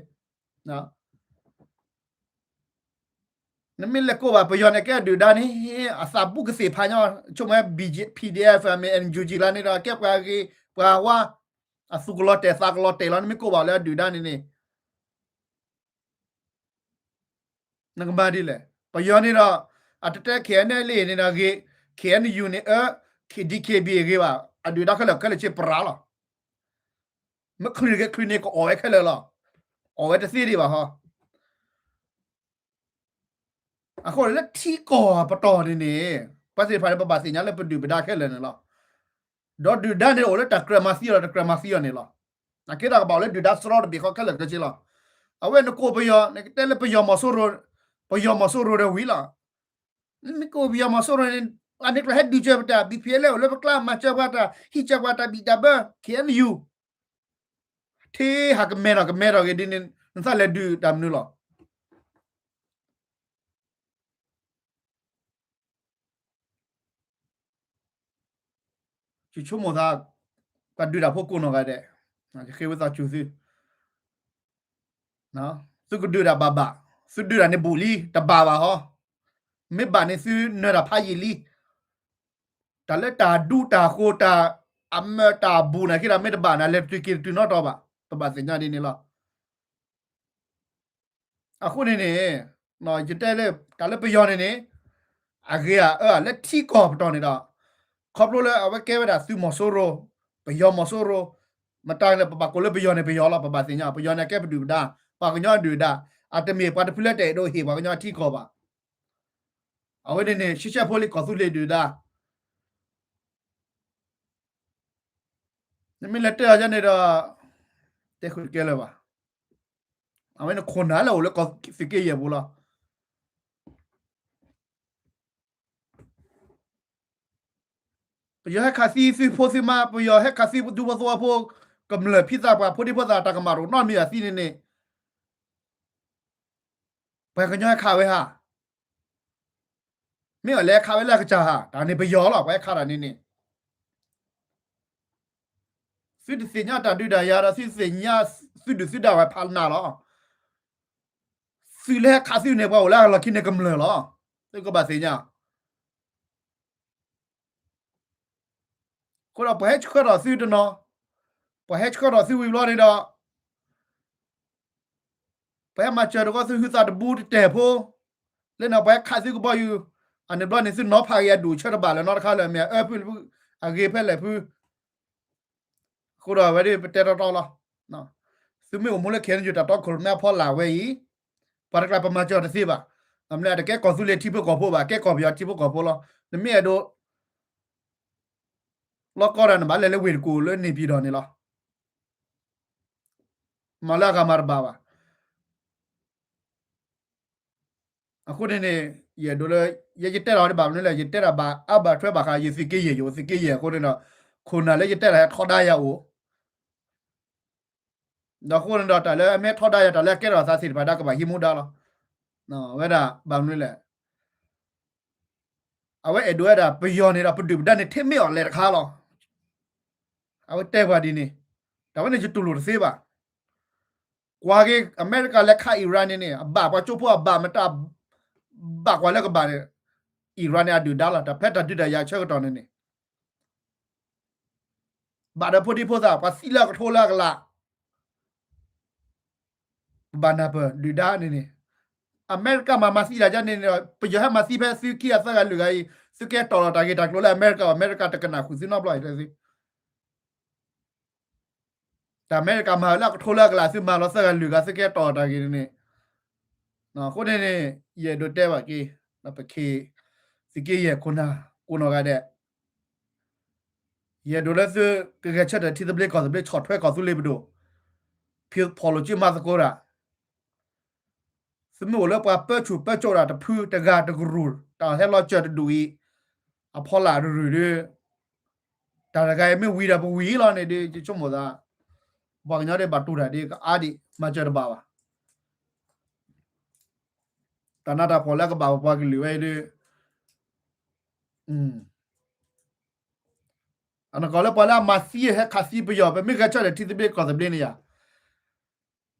နမ့ၢ်လဲၤကိးဘၣ်ပယီၤန့ၣ် ကဲအဒုၣ်အဒါန့ၣ် အသးဘူးကသ့ၣ်ဖးညီ, ဆိကမိၣ် PDF မ့ၢ် NUG လၢန့ၣ်ဒီး ကဲပှၤဂ့ၤပှၤဝါ, အသူၣ်ကလီၤတဲာ်သးကလီၤတဲာ်လီၤ. နမ့ၢ်ကိးဘၣ်လၢအဒုၣ်အဒါန့ၣ်န့ၣ် နကမၤဒ်လဲၣ်. ပယီၤန့ၣ်ဒီး အတတဲ ခဲအံၤ လၢန့ၣ်ဒီးဂ့ၤ, ခဲအံၤ ယူၤန့ၣ်အၢ, DKBA ဂ့ၤဘၣ်, အဒုၣ်အဒါခဲလၢာ်ခဲလၢာ် ဆ့ပရၤလီၤ. မ့ၢ်ချုးဂ့ၤချုးန့ၣ် ကအီၣ်ဝဲခဲလၢာ်လီၤ. အီၣ်ဝဲတသ့ဒံးဘၣ်ဟီ. အဃိလၢထံကီၢ်ပတီၢ်န့ၣ်န့ၣ် ပှၤသ့ၣ်တဖၣ်န့ၣ် ပဘၣ်သ့ၣ်ညါလၢပဒုၣ်ပဒါခဲလၢာ်န့ၣ်လီၤ. ဒီးဒုၣ်ဒါန့ၣ်အိၣ်လၢတၢ်ကြၢးမၤသံအီၤဒီးတကြၢးမၤသံအီၤန့ၣ်လီၤ. အကဲဒၣ်ကဘၣ်အိၣ်လၢဒုၣ်ဒါစရီတဘ့ၣ်ဃီခဲလၢာ်ခဲဆ့လီၤ. အဝဲနကိးပယီၤ နကတဲလၢပယီၤမီၤစိရိၤ, ပယီၤမီၤစိရိၤဒီးဝံၤလီၤ. မ့ၢ်ကိးပယီၤမီၤစိရိၤန့ၣ် အန့ၣ်ကျါဟဲဒုးစၢၤပတၢ် BGF လၢအိၣ်လၢပကျါ မၤစၢၤပှၤတၢ် ဟံးစၢၤပှၤတၢ်ဘံၣ်တၢ်ဘၢ KNU ထဲဟးကမဲထီၣ်ကမဲထီၣ်ဂ့ၤဒ်န့ၣ် နသးလဲၤဒုးတၢ်မနုၤလီၤ. ယဆိကမိၣ်သး ပှၤဒုးတၢ်ဖိကိးနီၢ်ဂၤဒဲး, ယဃ့ဝံသးစူၤသု, သုကဒုးတၢ်ဘၣ်ဘၣ်, သုဒုးတၢ်န့ၣ်ဘူးလံ တဘၣ်ဘၣ်ဟီ, မ့ၢ်ဘၣ်န့ၣ်သုနၢၤတၢ်ဖးယံာ်လံ. တၢ်လၢတၢ်ဒူတၢ်ဃိ တၢ်အမၢတၢ်ဘူးနာ်က့ဒီး မ့ၢ်တဘၣ်န့ၣ် လဲၤတုၤက့ၤတတုၤနီတီဘၣ်, ပဘၣ်သ့ၣ်ညါဒ်န့ၣ်လီၤ. အဃိန့ၣ်န့ၣ် ယတဲလၢ တၢ်လၢပယီၤန့ၣ်န့ၣ် အဂ့ၤဧါအၢဧါလၢထံကီၢ်ပတီၢ်န့ၣ်ဒီး ခီဖျိလၢအဝဲကဲဝဲဒၣ်သုးမီၤစိရိၤ, ပယီၤမီၤစိရိၤ, မတၤလဲၣ် ပဘၣ်ကိးလၢပယီၤန့ၣ်ပယီၤလီၤ, ပဘၣ်သ့ၣ်ညါ ပယီၤန့ၣ်ကဲပဒုၣ်ပဒါ, ပှၤကညီအဒုၣ်အဒါ, အတမ့ၢ်ပှၤတဖုလၢတအဲၣ်ဒိးဟ့ၣ်ပှၤကညီထံကီၢ်ဘၣ်. အဝဲန့ၣ်န့ၣ် ရှဲရှဲဖိလံကီၢ်သူလ့ၤဒုၣ်ဒါ နမ့ၢ်လဲၤတဲအီၤယဲန့ၣ်ဒီး တဲဃုာ်တကဲလၢၤဘၣ်. အဝဲန့ၣ်ခိၣ်နၢ်လၢအိၣ်လၢကီၢ်သုးက့ယဲၢ်ပူၤလီၤ. ပယီၤဟဲခးသံသုဖိသုမါ, ပယီၤဟဲခးသံဒူဖိသဝီဖိ, ကမျၢၢ်ဖံသးပှၢ် ဖိဒံဖိသၣ် တၢ်ကမၣ်တအိၣ်နီတမံၤအသံန့ၣ်န့ၣ် ပှၤကညီဟဲခးဝဲဧါ. မ့ၢ်အီၤလဲၤခးဝဲလၢအကစၢ်ဧါ, တၢ်န့ၣ်ပယီၤလီၤ ပှၤဟဲခးတၢ်န့ၣ်န့ၣ်. သုတသ့ၣ်ညါတၢ်ဒုးတၢ်ယၤဒီး သုတသ့ၣ်ညါသုဒုၣ်သုဒါဝဲဖးနးလီၤ. သုလၢဟဲခးသုန့ၣ် ပှၤအိၣ်လၢအလီၢ်ခံန့ၣ်ကမျၢၢ်လီၤ. သုကဘၣ်သ့ၣ်ညါ အဃိဒီးပှၤဟဲဆှၢထီၣ်သုတနီၤ, ပှၤဟဲဆှၢထီၣ်သုဝံၤဘျီန့ၣ်ဒီး ပှၤဟဲမၤစၢၤတဂီၢ်သုဟုသးတဘူးတတဲာ်ဖိ, လၢန့ၣ်ပှၤဟဲခးသုကဘီယူၤ, အန့ၣ်ဘျီန့ၣ် သုနီၤဖးက့ၤအဒူၣ်အဆၢတဘၣ်လၢၤနီတခါလၢၤ မ့ၢ်အအၢဖုၣ်ဖုၣ်, အဂ့ၤဖဲလဲၣ်ဖုၣ်. အဃိဒီးအဝဲဒၣ်ပတဲတီတီလီၤ. သုမ့ၢ်အိၣ်မူလၢ KNU တၢ်တီခိၣ်ရိၣ်မဲအဖီလာ်ဝဲအံၤ, ပှၤတကျါပမၤစၢၤတသ့ဘၣ်. အမ့ၢ်အတကဲကီၢ်သူလ့ၤထံဖိကီၢ်ဖိဘၣ်, ကဲကီၢ်ပယီၤထံဖိကီၢ်ဖိလီၤ. နမ့ၢ်အဲၣ်ဒိး လီၢ်ကီၢ်တၢ်န့ၣ်ဘၣ်လဲၤလၢဝ့ၢ်တကူၣ်လၢန့ၣ်ပၠံၤတီၢ်န့ၣ်လီၤ. မၤလၢအဂၤမၤတဘၣ်ဘၣ်. အဃိန့ၣ်န့ၣ် ယအဲၣ်ဒိးလၢ ယဲယတဲတၢ်ဝဲဒၣ်ဘၣ်မနုၤလဲၣ်, ယတဲတၢ်ဘၣ်အါဘၣ်ထွဲဘၣ်ဃးယသုးက့ယဲၢ်, ယအိၣ်သုးက့ယဲၢ်အဃိန့ၣ်ဒီး ခိၣ်နၢ်လၢယတဲတၢ်ဟဲထီဒါယၤအိၣ် ဒီးအဃိန့ၣ်ဒီး တၢ်လၢအမ့ၢ်ထီဒါယၤ တၢ်လၢအကဲထီၣ်သးသ့ၣ်တဖၣ်ဒီးကဘၣ်ဟံးမူဒါလီၤ. ဝဲဒၣ်ဘၣ်မနုၤလဲၣ်, အဝဲအဲၣ်ဒိးဝဲဒၣ် ပယီၤန့ၣ်ဒီးပဒုၣ်ပဒါန့ၣ် ထဲမ့ၢ်အီၤလဲၤတခါလီၤ. အဝဲတဲပှၤဒ်န့ၣ်, တၢ်ဝဲန့ၣ်ယတူၢ်လိာ်တသ့ဘၣ်. ကွၢ်က့ၤ အမဲရကၤလဲၤခး Iran န့ၣ်န့ၣ် အဘၣ်ပှၤကၠိဖိအဘၣ်မတၤ ဘၣ်ကွၢ်လၢကဘၣ်န့ၣ် Iran န့ၣ်အဒုၣ်ဒါလီၤ. တၢ်ဖဲတၢ်ဒုးတၢ်ယၤဆၢကတီၢ်န့ၣ်န့ၣ် ဘၣ်ဒီးဖိဒံဖိသၣ် ပှၤသံလၢအကထိလၢအကလး ပဘၣ်နၢ်ပၢၢ်ဒုၣ်ဒါန့ၣ်န့ၣ်, အမဲရကၤမၤမၤသံတၢ်ယါန့ၣ်န့ၣ် ပယီၤဟဲမၤသံဖဲသုခံဂၤသၢဂၤလွံၢ်ဂၤအံၤ သုကဲတီၢ်လီၤတၢ်ဂ့ၢ်တၢ်ကျိၤလၢအမဲရကၤ အမဲရကၤတကနၣ်ဃုာ်သုနီတဘျီအံၤ တၢ်အမဲရကၤမၤလၢအကထိလၢအကလး သုမၤလီၤသၢဂၤလွံၢ်ဂၤ သုကဲတီၢ်တၢ်ဂ့ၢ်န့ၣ်န့ၣ်, အဃိန့ၣ်န့ၣ် ယအဲၣ်ဒိးတဲဘၣ်က့ၤ ပခ့ သုးက့ယဲၢ်ခိၣ်နၢ်ကိးနီၢ်ဂၤဒဲး, ယအဲၣ်ဒိးလၢသုကဂဲၤဆၢထၢၣ်ထံသဘျ့ကီၢ်သဘျ့ ဆီၣ်ထွဲကီၢ်သူလ့ၤပဒိၣ်, ဖီၣ်လိာ်စုမၤသကိးတၢ် သုမ့ၢ်အိၣ်လၢပှၤပၢဆူၣ်ပၢစိးတၢ်တဖုတဂၤတကရူၢ် တၢ်ဟဲလီၤစၢၤတဒူၣ်အံၤ အဖီလာ်တရူၢ်ဒီး တၢ်တဂၤအံၤမ့ၢ်ဝံၤဒီးပဝံၤလီၤန့ၣ်ဒီး ယဆိကမိၣ်သး ပှၤကညီဒ်ဘၣ်တူၢ်တၢ်ဒ်ကအါဒံး မၤစၢၤတဘၣ်ဘၣ်. တၢ်နးတၢ်ဖှီၣ်လၢကဘၣ်ပပှၤကလုာ်ဝဲအံၤဒီး အနီၢ်ကီၢ်လၢပှၤလၢအမၤသံဟဲခးသံပယီၤ ပမ့ၢ်ဂဲၤဆၢထၢၣ်ထံသဘျ့ကီၢ်သဘျ့န့ၣ်ယၤ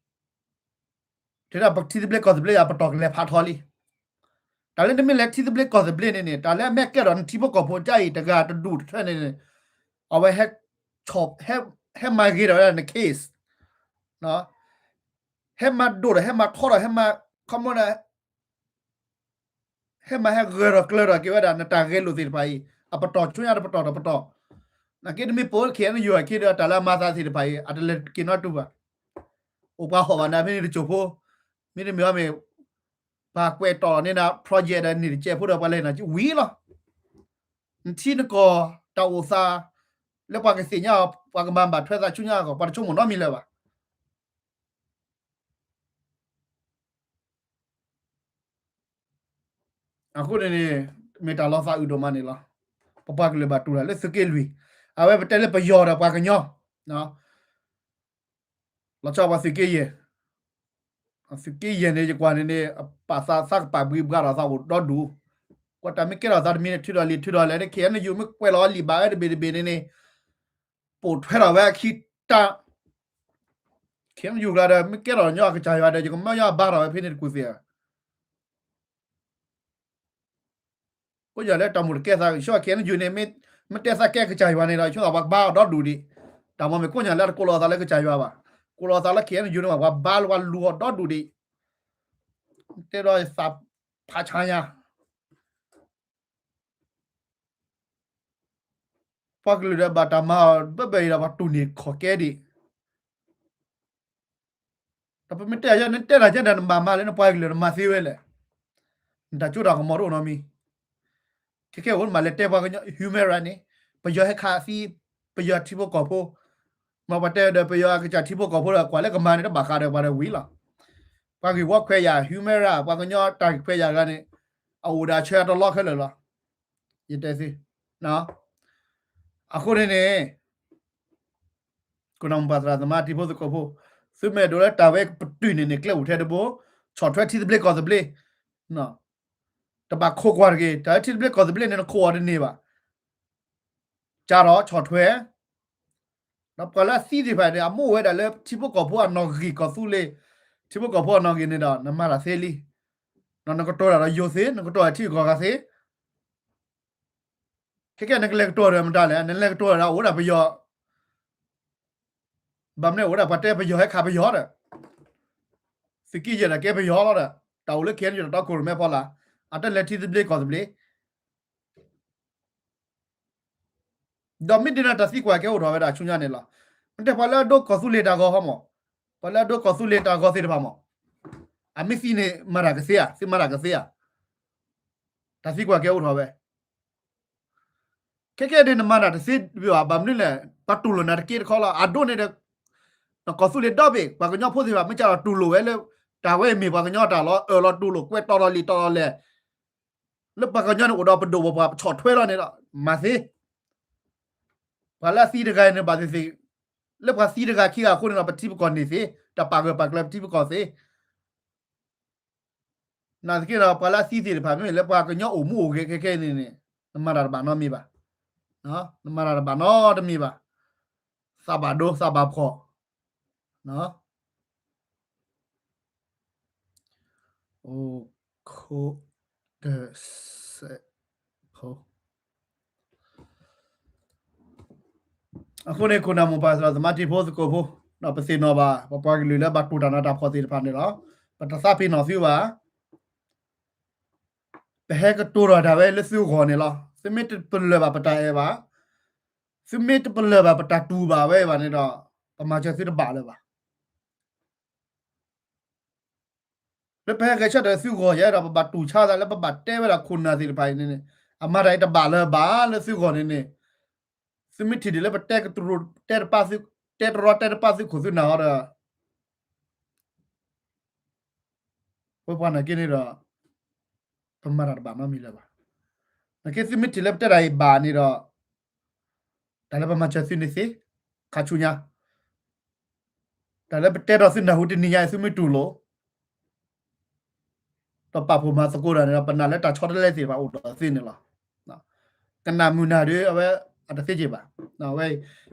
ထဲဒၣ်ပထံသဘျ့ကီၢ်သဘျ့ယၤ ပတီၢ်ကလဲၤဖးထီလံ. တၢ်လၢနမ့ၢ်လဲၤထံသဘျ့ကီၢ်သဘျ့န့ၣ်န့ၣ် တၢ်လၢအမ့ၢ်ကဲထီၣ်နထံဖိကီၢ်ဖိကအံၤ တဂၤတဒူၣ်တထၢန့ၣ်န့ၣ် အဝဲဟဲ ဟဲမၤဂ့ၤထီၣ်ဝဲဒၣ်န case ဟဲမၤဒိၣ်ဒီး ဟဲမၤထီဒီး ဟဲမၤ ခီမီဒီး ဟဲမၤဟဲဂၢၢ်ထီၣ်ကျၢၤထီၣ်က့ၤဝဲဒၣ် နတၢ်ဂဲၤလိာ်သ့ၣ်တဖၣ်အံၤ အပတီၢ်ဆူညါတပတီၢ်တပတီၢ်. နာ်က့တမ့ၢ်ပိာ် KNU အခံဒီး တၢ်လၢအမၤသးသ့ၣ်တဖၣ်အံၤ အတလဲၤက့ၤနီတတူၢ်ဘၣ်. အိၣ်ပှၤဟီၣ်ဘၣ်နၤဖဲန့ၣ်တစိၢ်ဖိ, မ့တမ့ၢ်အီၤမ့ၢ် ပှၤကွဲးတီၢ်န့ၢ်နၤ project ဒီးန့ၢ်တကဲးဖိဒီးပှၤလဲၤနၤဝံၤလီၤ. နထံနကီၢ်တၢ်အိၣ်သး လၢပှၤကသ့ၣ်ညါအီၤ ပှၤကမၤဘၣ်ထွဲသးဆူညါအဂီၢ် ပှၤတဆိကမိၣ်နီတမံၤလၢၤဘၣ်. အဃိန့ၣ်န့ၣ် မ့ၢ်တၢ်လီၤသးအုးဒိၣ်မးန့ၣ်လီၤ. ပပှၤကလုာ်ဘၣ်တူၢ်တၢ်လၢသုးက့လွံၢ်, အဝဲပတဲလၢပယီၤဒီးပှၤကညီ လီၤဆီပှၤသုးက့ယဲၢ်, သုးက့ယဲၢ်န့ၣ် ယကွၢ်န့ၣ်န့ၣ် ပာ်သးသးကပာ်ဘှံးဘှါထီၣ်သးအိၣ်ဒီဒူၣ်, ကွၢ်တၢ်မ့ၢ်ကဲထီၣ်သးတမံၤန့ၣ် ထုးထီၣ်လံာ်ထုးထီၣ်လဲၣ်န့ၣ် KNU မ့ၢ်ကွဲးလီၤအီၤလံာ်ဘၣ်ဝဲတဘ့ၣ်တဘ့ၣ်န့ၣ်န့ၣ် ပိာ်ထွဲထီၣ်ဝဲအခံတၢ် KNU ကျါဒီး မ့ၢ်ကဲထီၣ်ညီအကစၢ်ယွၤဒီး ယကမၢယွၤဘါထီၣ်ဝဲဖဲန့ၣ်တကူၣ်သ့ၣ်ဧါ. ကိးညါလၢတၢ်မူတကဲသး ယဆိကမိၣ် KNU န့ၣ် မ့ၢ်တဲသးကဲကစၢ်ယွၤန့ၣ်ဒီး ယဆိကမိၣ်ပှၤကဘါအီၤဒီဒူၣ်ဒံး. တၢ်မ့ၢ်ကိးညါလၢတကိးလီၤသးလၢကစၢ်ယွၤဘၣ်. ကိးလီၤသးလၢ KNU န့ၣ်ဘၣ် ပှၤဘါလၢပှၤလူၤအီၤဒီဒူၣ်ဒံး. တဲဒီးယသးဖးဆါညါ ပှၤကလုာ်ဒီးဘၣ်တၢ်မၤအီၤဘၢဘၢအံၤဒီး ပှၤတူၢ်န့ၢ်ခီၣ်ကဲဒံး, ဒီးပမ့ၢ်တဲယဲ နတဲတၢ်ကဲဒီး နဘၣ်မၤလၢနပှၤကလုာ်နမၤသ့ဝဲလဲၣ်. နတၢ်ကၠိတၢ်ကမီၤတအိၣ်နီတမံၤ, ခဲကဲအိၣ်နဘၣ်လဲၤတဲပှၤကညီ human right န့ၣ်, ပယီၤဟဲခးသံ ပယီၤထံဖိကီၢ်ဖိ, မ့ၢ်ပှၤတဲဒီးပယီၤအကစၢ်ထံဖိကီၢ်ဖိဒီး ကွၢ်လၢကမၤန့ၣ်တဘၣ်ဃးဒီးပှၤဒီးဝံၤလီၤ. ပှၤဂ့ၢ်ဝီခွဲးယာ် human right ပှၤကညီတၢ်ဂ့ၢ်ခွဲးယာ်တဂၤန့ၣ် အအိၣ်ဒီးအဆၢအတလီခဲလၢာ်လီၤ. ယတဲသု, အဃိန့ၣ်န့ၣ် ခိၣ်နၢ်မိၢ်ပၢ်သရၣ်သမါထံဖိသကိးဖိ, သုမ့ၢ်ဒိးလၢတၢ်ဝဲပတုာ်န့ၣ်န့ၣ် ကျဲအိၣ်ထဲတဘိ, ဆီၣ်ထွဲထံသဘျ့ကီၢ်သဘျ့, တဘၣ်ခိးကွၢ်တဂ့ၤ, တၢ်လၢထံသဘျ့ကီၢ်သဘျ့န့ၣ် နခိးအီၤတန့ၢ်ဘၣ်, ကၢ်ထီၣ်ဆီၣ်ထွဲ, ဒီးပှၤလၢအသံသ့ၣ်တဖၣ်န့ၣ် အမိၣ်ဝဲဒၣ်လၢထံဖိကီၢ်ဖိအနီၢ်ဂံၢ်ကီၢ်သူလ့ၤ, ထံဖိကီၢ်ဖိအနီၢ်ဂံၢ်န့ၣ်ဒီး နမၤတၢ်သ့လံ, နကတီၤတၢ်ဒီးယိၤသ့, နကတီၤတၢ်ထံဂုၤကီၢ်ဂၤသ့, ခဲကဲနကလဲၤကတီၤဒီးမတၤလဲၣ်, နလဲၤကတီၤဒီးအိၣ်ဒၣ်ပယီၤ, ဘၣ်မနုၤအိၣ်ဒၣ်ပှၤတဲပယီၤဟဲခးပယီၤဒီး, သုးက့ယဲၢ်ဒီးကဲပယီၤလီၤဒီး, တၢ်အိၣ်လၢ ခဲအံၤ ဒီးတီခိၣ်ရိၣ်မဲဖီလာ်, အတလဲၤထံသဘျ့ကီၢ်သဘျ့ ဒီးမ့ၢ်ဒ်န့ၣ် တၢ်သံကွၢ်ကဲအိၣ်ထီၣ်ဝဲဒၣ်ဆူညါန့ၣ်လီၤ. မ့ၢ်တဲပှၤလၢအဒိကီၢ်သူလ့ၤတၢ်ဂီၤဟီမး, ပှၤလၢအဒိကီၢ်သူလ့ၤတၢ်ဂီၤသ့ၣ်တဖၣ်မး, အမ့ၢ်သံန့ၣ်မၤတၢ်ကသ့ဧါ, သုမၤတၢ်ကသ့ဧါ, တၢ်သံကွၢ်ကဲအိၣ်ထီၣ်ဝဲ. ခဲကဲဒ်နမၤတၢ်တသ့ဘၣ်, ဘၣ်မနုၤလဲၣ်, ပှၤတူၢ်လိာ်နၤတက့တခီလီၤ. အဒိန့ၣ်ဒီး နကီၢ်သူလ့ၤဒီဘ့ၣ် ပှၤကညီဖိသ့ၣ်တဖၣ် မ့ၢ်ကၢ်လီၤတူၢ်လိာ်ဝဲလၢ တၢ်ဝဲအံၤမ့ၢ်ပှၤကညီတၢ်လီၤ, အၢၣ်လီၤတူၢ်လိာ် ကွဲးတီလီၤလံာ်တီလီၤလဲၢ် လၢပှၤကညီန့ၣ်အိၣ်ဒီးပဒိၣ်ပပှၢ် ပဆီၣ်ထွဲလီၤန့ၣ်ဒီး မၤသ့. ပှၤလၢအသံတဂၤန့ၣ်ဘၣ်သ့ၣ်သ့ၣ်, လၢပှၤသံတဂၤခံဂၤအဃိန့ၣ်ဒီး ပထံပကီၢ်န့ၢ်သ့, တၢ်ပာ်ဂၢၢ်ပာ်ကျၢၤပထံပကီၢ်သ့ နာ်သက့ဒီး ပှၤလၢအသံသ့ၣ်တဖၣ် မ့မ့ၢ်လၢပှၤကညီအိၣ်မူအိၣ်ဂဲၤခဲခဲအံၤန့ၣ်န့ၣ် နမၤတၢ်တဘၣ်နီတမံၤဘၣ်, နမၤတၢ်တဘၣ်နီတမံၤဘၣ်, သးဘၣ်ဒိသးဘၣ်ဖှီၣ်, အိၣ်ခိး တစဲးဖိ အဃိန့ၣ် ခိၣ်နၢ်မိၢ်ပၢ်သရၣ်သမါထံဖိသကိးဖိ, ဒီးပသ့ၣ်နီၣ်ဘၣ် ပပှၤကလုာ်လၢဘၣ်တူၢ်တၢ်နးတၢ်ဖှီၣ်သ့ၣ်တဖၣ်န့ၣ်လီၤ. ပတသးပ့ၤနီၣ်သုဘၣ်. ပဟဲကတိၤထီၣ်တၢ်ဝဲလၢသုဂီၢ်န့ၣ်လီၤ. သုမ့ၢ်တပလၢၢ်ဘၣ်ပတၢ်အဲၣ်ဘၣ်, သုမ့ၢ်တပလၢၢ်ဘၣ်ပတၢ်တူၢ်ဘၣ်ဝဲဘၣ်န့ၣ်ဒီး ပမၤစၢၤသုတဘၣ်လၢၤဘၣ်. လၢပဟဲဂဲၤဆၢထၢၣ်သုဂီၢ်ယဲဒီး ပဘၣ်တူၢ်ဆါသးလၢပဘၣ်တဲဝဲဒၣ်ခိၣ်နၢ်သ့ၣ်တဖၣ်အံၤန့ၣ်န့ၣ်, အမၤတၢ်အံၤတဘၣ်လၢၤဘၣ်လၢသုဂီၢ်န့ၣ်န့ၣ်, သုမ့ၢ်ထံၣ်ဒ်လၢပတဲကတြူၢ် တဲတပၢ်သု, တဲတရီတဲတပၢ်သုခိၣ်သုနၢ်အီၤဒီး ပပှၤနာ်က့န့ၣ်ဒီး ပမၤတၢ်တဘၣ်နီတမံၤလၢၤဘၣ်. နာ်က့သုမ့ၢ်ထံၣ်လၢပတဲတၢ်အံၤဘၣ်န့ၣ်ဒီး တၢ်လၢပမၤစၢၤသုန့ၣ်သ့, ခါဆူညါ, တၢ်လၢပတဲဒီးသုနၢ်ဟူတနံၤညါအံၤ သုမ့ၢ်တူၢ်လိာ် ဒီးပာ်ဖှိၣ်မၤသကိးတၢ်န့ၣ်ဒီး ပနာ်လၢတၢ်ဆီတလဲသ့ၣ်တဖၣ်အိၣ်ဒီးသုန့ၣ်လီၤ. ကနၣ်မုၢ်နၤဒီး အဝဲအတသ့က့ၤဘၣ်. အဝဲ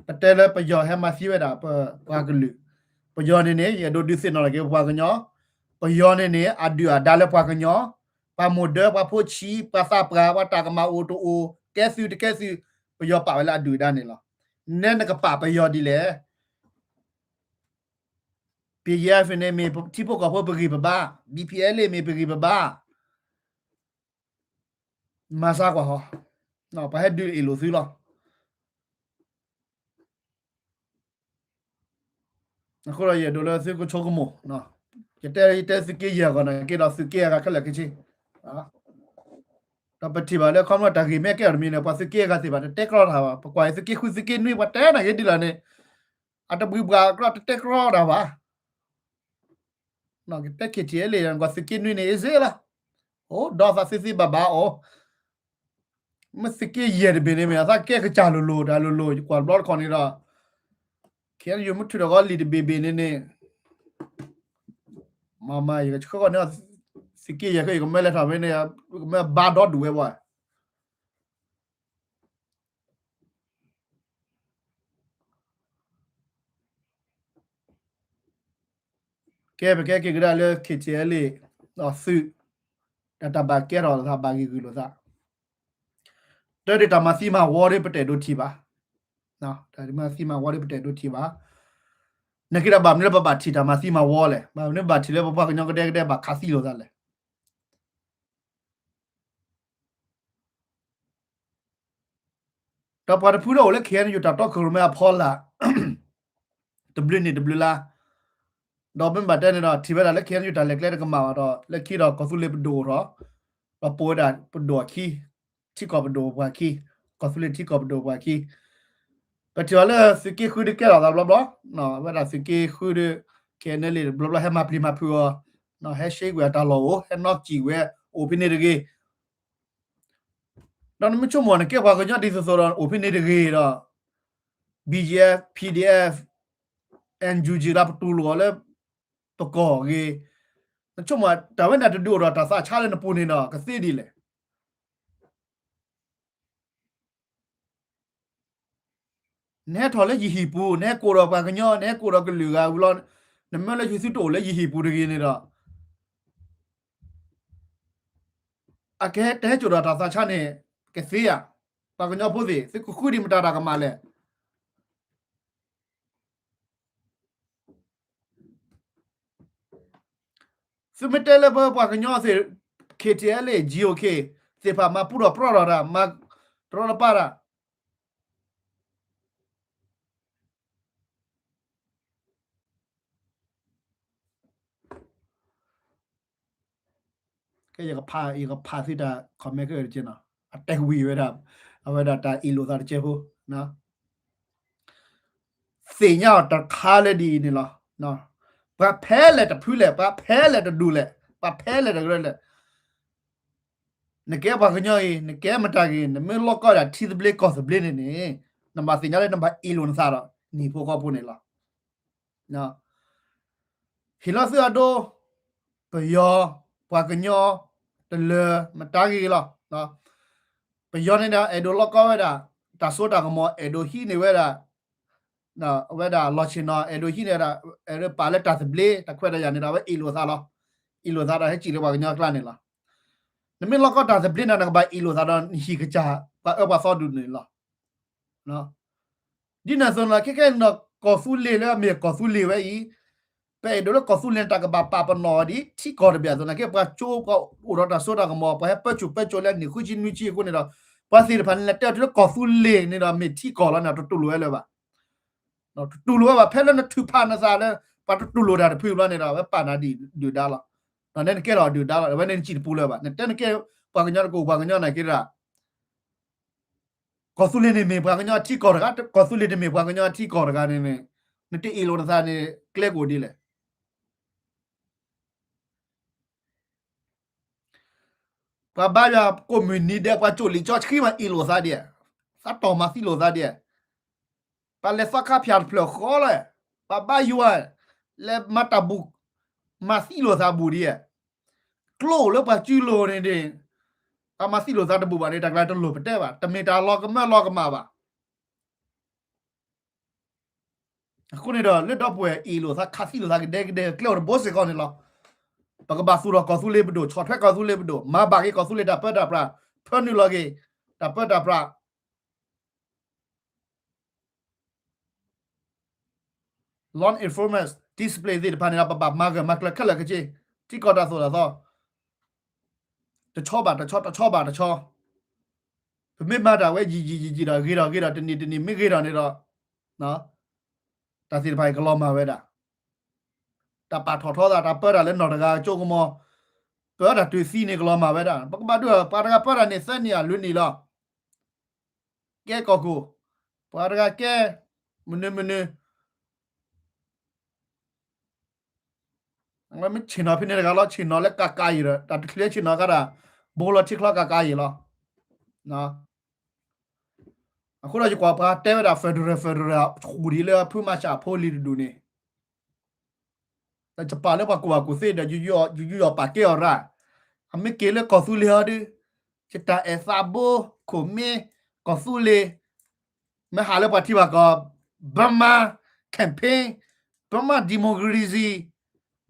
ပတဲလၢပယီၤဟဲမၤသံဝဲဒၣ်ပပှၤကလုာ်, ပယီၤန့ၣ်န့ၣ် ယအဲၣ်ဒိးဒုးသ့ၣ်နီၣ်ထီၣ်က့ၤပပှၤကညီ, ပယီၤန့ၣ်န့ၣ် အဒုၣ်အဒါလၢပှၤကညီ, ပှၤမိၢ်ဒၢ ပှၤဖိဆံး ပှၤသးပှၢ် ပှၤတၢ်ကမၣ်အိၣ်တအိၣ် ကဲသုတကဲသု, ပယီၤပာ်ဝဲလၢအဒုၣ်အဒါန့ၣ်လီၤ. နဲနကပာ်ပယီၤဒ်လဲၣ် ပယီၤန့ၣ်မ့ၢ်ထံဖိကီၢ်ဖိပဂံၢ်ပဘါ, BPLA မ့ၢ်ပဂံၢ်ပဘါ, မၤစၢ်ကွၢ်ဟီ, ပှၤဟဲဒုးအ့ၣ်လိာ်သုလီၤ. အဃိဒီးယအဲၣ်ဒိးလၢသုကဆိကမိၣ်, ယတဲ ယတဲသုးက့ယဲၢ်ဂီၢ်န့ၣ် က့ၤဒီးသုးက့အဂၤခဲလၢာ်ခဲဆ့ ဒီးပထံၣ်ဘၣ်လၢခီဖျိတၢ်ဂ့ၢ်မ့ၢ်ကဲထီၣ်တမံၤန့ၣ် ပှၤသုးက့အဂၤသ့ၣ်တဖၣ် တတဲကြီတၢ်ဘၣ်. ပကွၢ်အံၤသုးက့ဃုသုးက့နွံ ပှၤတဲနၢ်က့ၤဒ်လဲၣ်န့ၣ် အတဘှံးဘှးကြီတတဲကြီတၢ်ဘၣ်. ကတဲ KTLA ကွၢ်သုးက့နွံန့ၣ် အ့စ့လီၤ. အိၣ်ဒီးသးသ့သ့ဘၣ်ဘၣ်အီၤ, မ့ၢ်သုးက့ယဲၢ်တဘ့ၣ်န့ၣ်မ့ၢ် အသးကဲကစၢ်လိၤလိၤတၢ်လိၤလိၤ ယကွၢ်တဘျီတခီၣ်န့ၣ်ဒီး ခဲအံၤယမ့ၢ်ထုးထီၣ်ကီးလံာ်တဘ့ၣ်ဘ့ၣ်န့ၣ်န့ၣ် မၤမၤ ယကဆှၢဃီန့ၣ် သုးက့ယဲၢ်ခဲ ယကမၢလဲၤထီၣ်ဖဲန့ၣ် ကမၢဘါဒီဒူၣ်ဝဲပှၤ ကဲ ပကဲက့ၤကဒါလၢ KTLA သုး တၢ်တၢ်ဘၣ်ကဲထီၣ်လိာ်သး ဘၣ်ဂံာ်ဂုာ်လိာ်သး တၢ်ဒ်တၢ်မၤသံမၤဝီဒီး ပတအဲၣ်ဒိးထံၣ်ဘၣ်. တၢ်မၤသံမၤဝီဒီး ပတအဲၣ်ဒိးထံၣ်ဘၣ်. နာ်က့ဒီး ဘၣ်မနုၤလၢပဘၣ်ထံၣ်တၢ်မၤသံမၤဝီလဲၣ်. ဘၣ်မနုၤဘၣ်ထံၣ်လၢပပှၤကညီကဒဲကဒဲဘၣ်ခးသံလိာ်သးလဲၣ်. ဒီးပှၤတဖုဒီးအိၣ်လၢ ခ့ၣ်အဲၣ်ယူၣ် တၢ်တီခိၣ်ရိၣ်မဲအဖီလာ် တဘျုးနံၣ်တဘျုးလါ, ဒီးမ့ၢ်ဘၣ်တဲန့ၣ်ဒီး ထံၣ်ဝဲဒၣ်လၢ ခ့ၣ်အဲၣ်ယူၣ် တၢ်လဲၤကျဲတကမၣ်ဘၣ်ဒီး လၢခံဒီးကီၢ်သူလ့ၤပဒိၣ်ထီၣ်, ဒီးပိာ်ဝဲဒၣ်ပဒိၣ်အခံ, ထံကီၢ်ပဒိၣ်ပှၤခံ, ကီၢ်သူလ့ၤထံကီၢ်ပဒိၣ်ပှၤခံ, ပထံၣ်အီၤလၢသုးက့ဃုဒုးကဲထီၣ်သးဘျီဘျီ, ဝဲဒၣ်သုးက့ဃုဒီး ခ့ၣ်အဲၣ်ယူၣ် ဘျီဘျီဟဲမၤပျံၤမၤဖုးအီၤ, ဟဲရှဲကွံာ်အတၢ်လီၢ်အိၣ် ဟဲနီၣ်စံၣ်ဝဲအိၣ်ဖဲန့ၣ်တဂ့ၤ ဒီးနမ့ၢ်ဆိကမိၣ်နကဲပှၤကညီဒ်သိးသိးဒီးအိၣ်ဖဲန့ၣ်တဂ့ၤဒီး BGF, PDF, NUG လၢပတူၢ်လိာ်အီၤလၢပကီၢ်ဂ့ၤ, နဆိကမိၣ်တၢ်ဝဲန့ၣ်တဒုးအိၣ်ဒီးတၢ်သးဆါလၢနပူၤန့ၣ်ဒီး ကသ့ဒ်လဲၣ်. နဟဲထီၣ်လၢယဟံၣ်ပူၤ, နဟဲကိးဒီးပှၤကညီ, နဟဲကိးဒီးကလုာ်ဂၤဝံၤလီၤ, နမ့ၢ်လၢယသုတအိၣ်လၢယဟံၣ်ပူၤတဂ့ၤန့ၣ်ဒီး အကဟဲတဟဲစိာ်ဒီးတၢ်သးဆါန့ၣ် ကသ့ဧါ. ပှၤကညီဖိသ့ၣ် သုကဃုဒံးမတၤတၢ်ကမၣ်လဲၣ်. သုမ့ၢ်တဲလၢပပှၤကညီသ့ၣ် KTLA, GOK သ့ၣ်တဖၣ်မၤပူထီၣ်ပြီထီၣ်တၢ်, မၤတရီတပါတၢ် ကဲ ယကဖးသုတၢ် comment ခဲအံၤတက့ၢ်နီၤ, အတဲဝံၤဝဲဒၣ်, အဝဲဒၣ်တၢ်အ့ၣ်လိာ်သးတကဲဖိ, သ့ၣ်ညါအီၤတခါလၢဒ်အံၤန့ၣ်လီၤ. ပှၤဖဲလဲၣ်တဖုလဲၣ်, ပှၤဖဲလဲၣ်တဒူၣ်လဲၣ်, ပှၤဖဲလဲၣ်တကရၢလဲၣ်, နကဲပှၤကညီအံၤ နကဲမတၤဂ့ၤ, နမ့ၢ်လိၣ်ကီၢ်ဒၣ်ထံသဘျ့ကီၢ်သဘျ့န့ၣ်န့ၣ်, နဘၣ်သ့ၣ်ညါလၢနဘၣ်အ့ၣ်လိာ်နသးဒီး နဟံၣ်ဖိဃီဖိန့ၣ်လီၤ. ဟ့ၣ်လီၤသုအဒိ, ပယီၤ, ပှၤကညီ, တလၢၤ, မတၤဂ့ၤဂ့ၤလီၤ. ပယီၤန့ၣ်ဒီး အဲၣ်ဒိးလိၣ်ကီၢ်ဝဲဒၣ် တၢ်စိတၢ်ကမီၤ, အဲၣ်ဒိးဟံးန့ၢ်ဝဲဒၣ် အဝဲဒၣ်လီၢ်ဆ့ၣ်နီၤ, အဲၣ်ဒိးဟံးန့ၢ်ဝဲဒၣ်, အဲၣ်ဒိးပာ်လၢတၢ်သဘျ့ တၢ်ခွဲးတၢ်ယာ်န့ၣ်ဒီး အဝဲအ့ၣ်လိာ်သးလီၤ. အ့ၣ်လိာ်သးဒီးဟဲစံၣ်လၢပှၤကညီအကျါန့ၣ်လီၤ. နမ့ၢ်လိၣ်ကီၢ်တၢ်သဘျ့န့ၣ် နကဘၣ်အ့ၣ်လိာ်သးဒီးနဟံၣ်ကစၢ် ပှၤအၢပှၤသီဒူၣ်န့ၣ်လီၤ. ဒ်န့ၣ်အသိးန့ၣ်လီၤ, ခဲခဲအံၤန့ၣ်ဒီး ကီၢ်သူလ့ၤလၢအမ့ၢ်ကီၢ်သူလ့ၤဝဲအံၤ, ပအဲၣ်ဒိးလၢကီၢ်သူလ့ၤန့ၣ် တၢ်ကဘၣ်ပာ်ပနီၣ်အီၤဒ်ထံကီၢ်တဘ့ၣ်အသိးန့ၣ်, ကဲပှၤကၠိ ပှၤအိၣ်ဒီးတၢ်စိတၢ်ကမီၤ, ပှၤဟဲပၢဆူၣ်ပၢစိးလၢနံၣ်ဃုဆံနွံဆံအဃိန့ၣ်ဒီး, ပှၤသ့ၣ်တဖၣ်န့ၣ် လဲၤတဲအီၤတုၤလၢကီၢ်သူလ့ၤန့ၣ်ဒီး မ့ၢ်ထံကီၢ်လီၤန့ၣ် တတူၢ်လိာ်ဝဲလၢၤဘၣ်. တတူၢ်လိာ်ဝဲဘၣ်, ဖဲလၢနထုးဖးနသးလၢ ပှၤတတူၢ်လိာ်တၢ်တဖုဘျီန့ၣ်ဒီး အဝဲပာ်နၤဒုၣ်ဒါလီၤ. ဒီးနကဲထီၣ်ဒုၣ်ဒါလီၤ, အဝဲန့ၣ်နစံၣ်တပူၤလၢၤဘၣ်. နတဲနကဲပှၤကညီတကအိၣ်ပှၤကညီန့ၣ်က့ဒၣ် ကီၢ်သူလ့ၤန့ၣ်မ့ၢ်ပှၤကညီအထံကီၢ်တဂၤ, ကီၢ်သူလ့ၤတမ့ၢ်ပှၤကညီအထံကီၢ်တဂၤန့ၣ်န့ၣ်, နတအ့ၣ်လိာ်နသးန့ၣ် ကျဲကအိၣ်ဒ်လဲၣ်. ပှၤဘါယွၤကိးမုၢ်နံၤဒဲး ပှၤကၠိလံာ်စီဆှံမးအ့ၣ်လိာ်သးဒ်, သးတီၢ်မၤသံလိာ်သးဒ်, ပှၤလဲၤသီခါဖၠၣ်တဖျၢၣ်ဃီလီၤ, ပှၤဘါယွၤ လဲၤမၤတၢ်ဘူၣ် မၤသံလိာ်သးဘူၣ်ဒ်, ကျိအိၣ်လၢပှၤစုလိၤန့ၣ်ဒ်, ပှၤမၤသံလိာ်သးတဘူၣ်ဘၣ်န့ၣ် တၢ်ကျါတလိၣ်ပတဲဘၣ်, တမ့ၢ်တၢ်လီၤကမၢလီၤကမၣ်ဘၣ်. အဃိန့ၣ်ဒီး လၢဒီပုၢ်ဝဲၢ်အ့ၣ်လိာ်သးခးသံလိာ်သးကဒဲကဒဲ ကျဲအိၣ်တဘိစ့ၢ်ကီးန့ၣ်လီၤ. ပကဘၣ်သူၣ်ထီၣ်ကီၢ်သူလ့ၤပဒိၣ်, ဆီၣ်ထွဲကီၢ်သူလ့ၤပဒိၣ်, မၤဘၣ်က့ၤကီၢ်သူလ့ၤတၢ်ပၢတၢ်ပြး, ဖၢနုာ်လီၤက့ၤ တၢ်ပၢတၢ်ပြး law enforcement discipline သ့ၣ်တဖၣ်န့ၣ်ဒီး ပဘၣ်မၤဂၢၢ်မၤကျၢၤခဲလၢာ်ခဲဆ့, ထံကီၢ်တၢ်သိၣ်တၢ်သီ တဆီဘၣ်တဆီ, တဆီဘၣ်တဆီ, ပမ့ၢ်မၤတၢ်ဝဲယံာ်ယံာ်ယံာ်ယံာ်ဒီး ဂ့ၤဒီးဂ့ၤဒီး တနံၤတနံၤမ့ၢ်ဂ့ၤဒီးန့ၣ်ဒီး တၢ်သ့ၣ်တဖၣ်အံၤကလီၤမၢ်ဝဲဒၣ်, တၢ်ပာ်ထီၣ်ထီသး တၢ်ပၢတၢ်လၢနီၢ်တဂၤကၠိကမီၤ, ပၢတၢ်တုၤသံန့ၣ်ကလီၤမၢ်ဝဲဒၣ်, ပကဘၣ်ဒုး ပှၤတဂၤပၢတၢ်န့ၣ် သၢနံၣ်အလွံၢ်နံၣ်လီၤ. ကဲကီၢ်ခိၣ်, ပှၤတဂၤကဲ မနုၤမနုၤ မ့ၢ်ဆ့ၣ်နီၤဖဲန့ၣ်တဂၤလီၤ, ဆ့ၣ်နီၤလၢကးကးအံၤဒီး တၢ်တချုးဆ့ၣ်နီၤကါဒၣ် ဘိလီၤထံချီကးကးအံၤလီၤ. အဃိဒီးယကွၢ်ပှၤတဲဝဲဒၣ် federal federal ဃူဒ်လၢဖုမၤစၢ်ဖိလံၤတဒူၣ်န့ၣ် ဒီးယပာ်လၢပှၤကူၣ်ဘၣ်ကူၣ်သ့ဒီး ယူးယီၣ်ပာ်ကဲအီၤရၣ်, အမ့ၢ်က့ၤလၢကီၢ်သူလ့ၤအီၤဒုး ယတၢ်အဲၣ်သးဘိ ခိၣ်မ့ၢ် ကီၢ်သူလ့ၤ မ့ၢ်ဟးလၢပှၤထံပှၤကီၢ် Burma campaign, Burma democracy,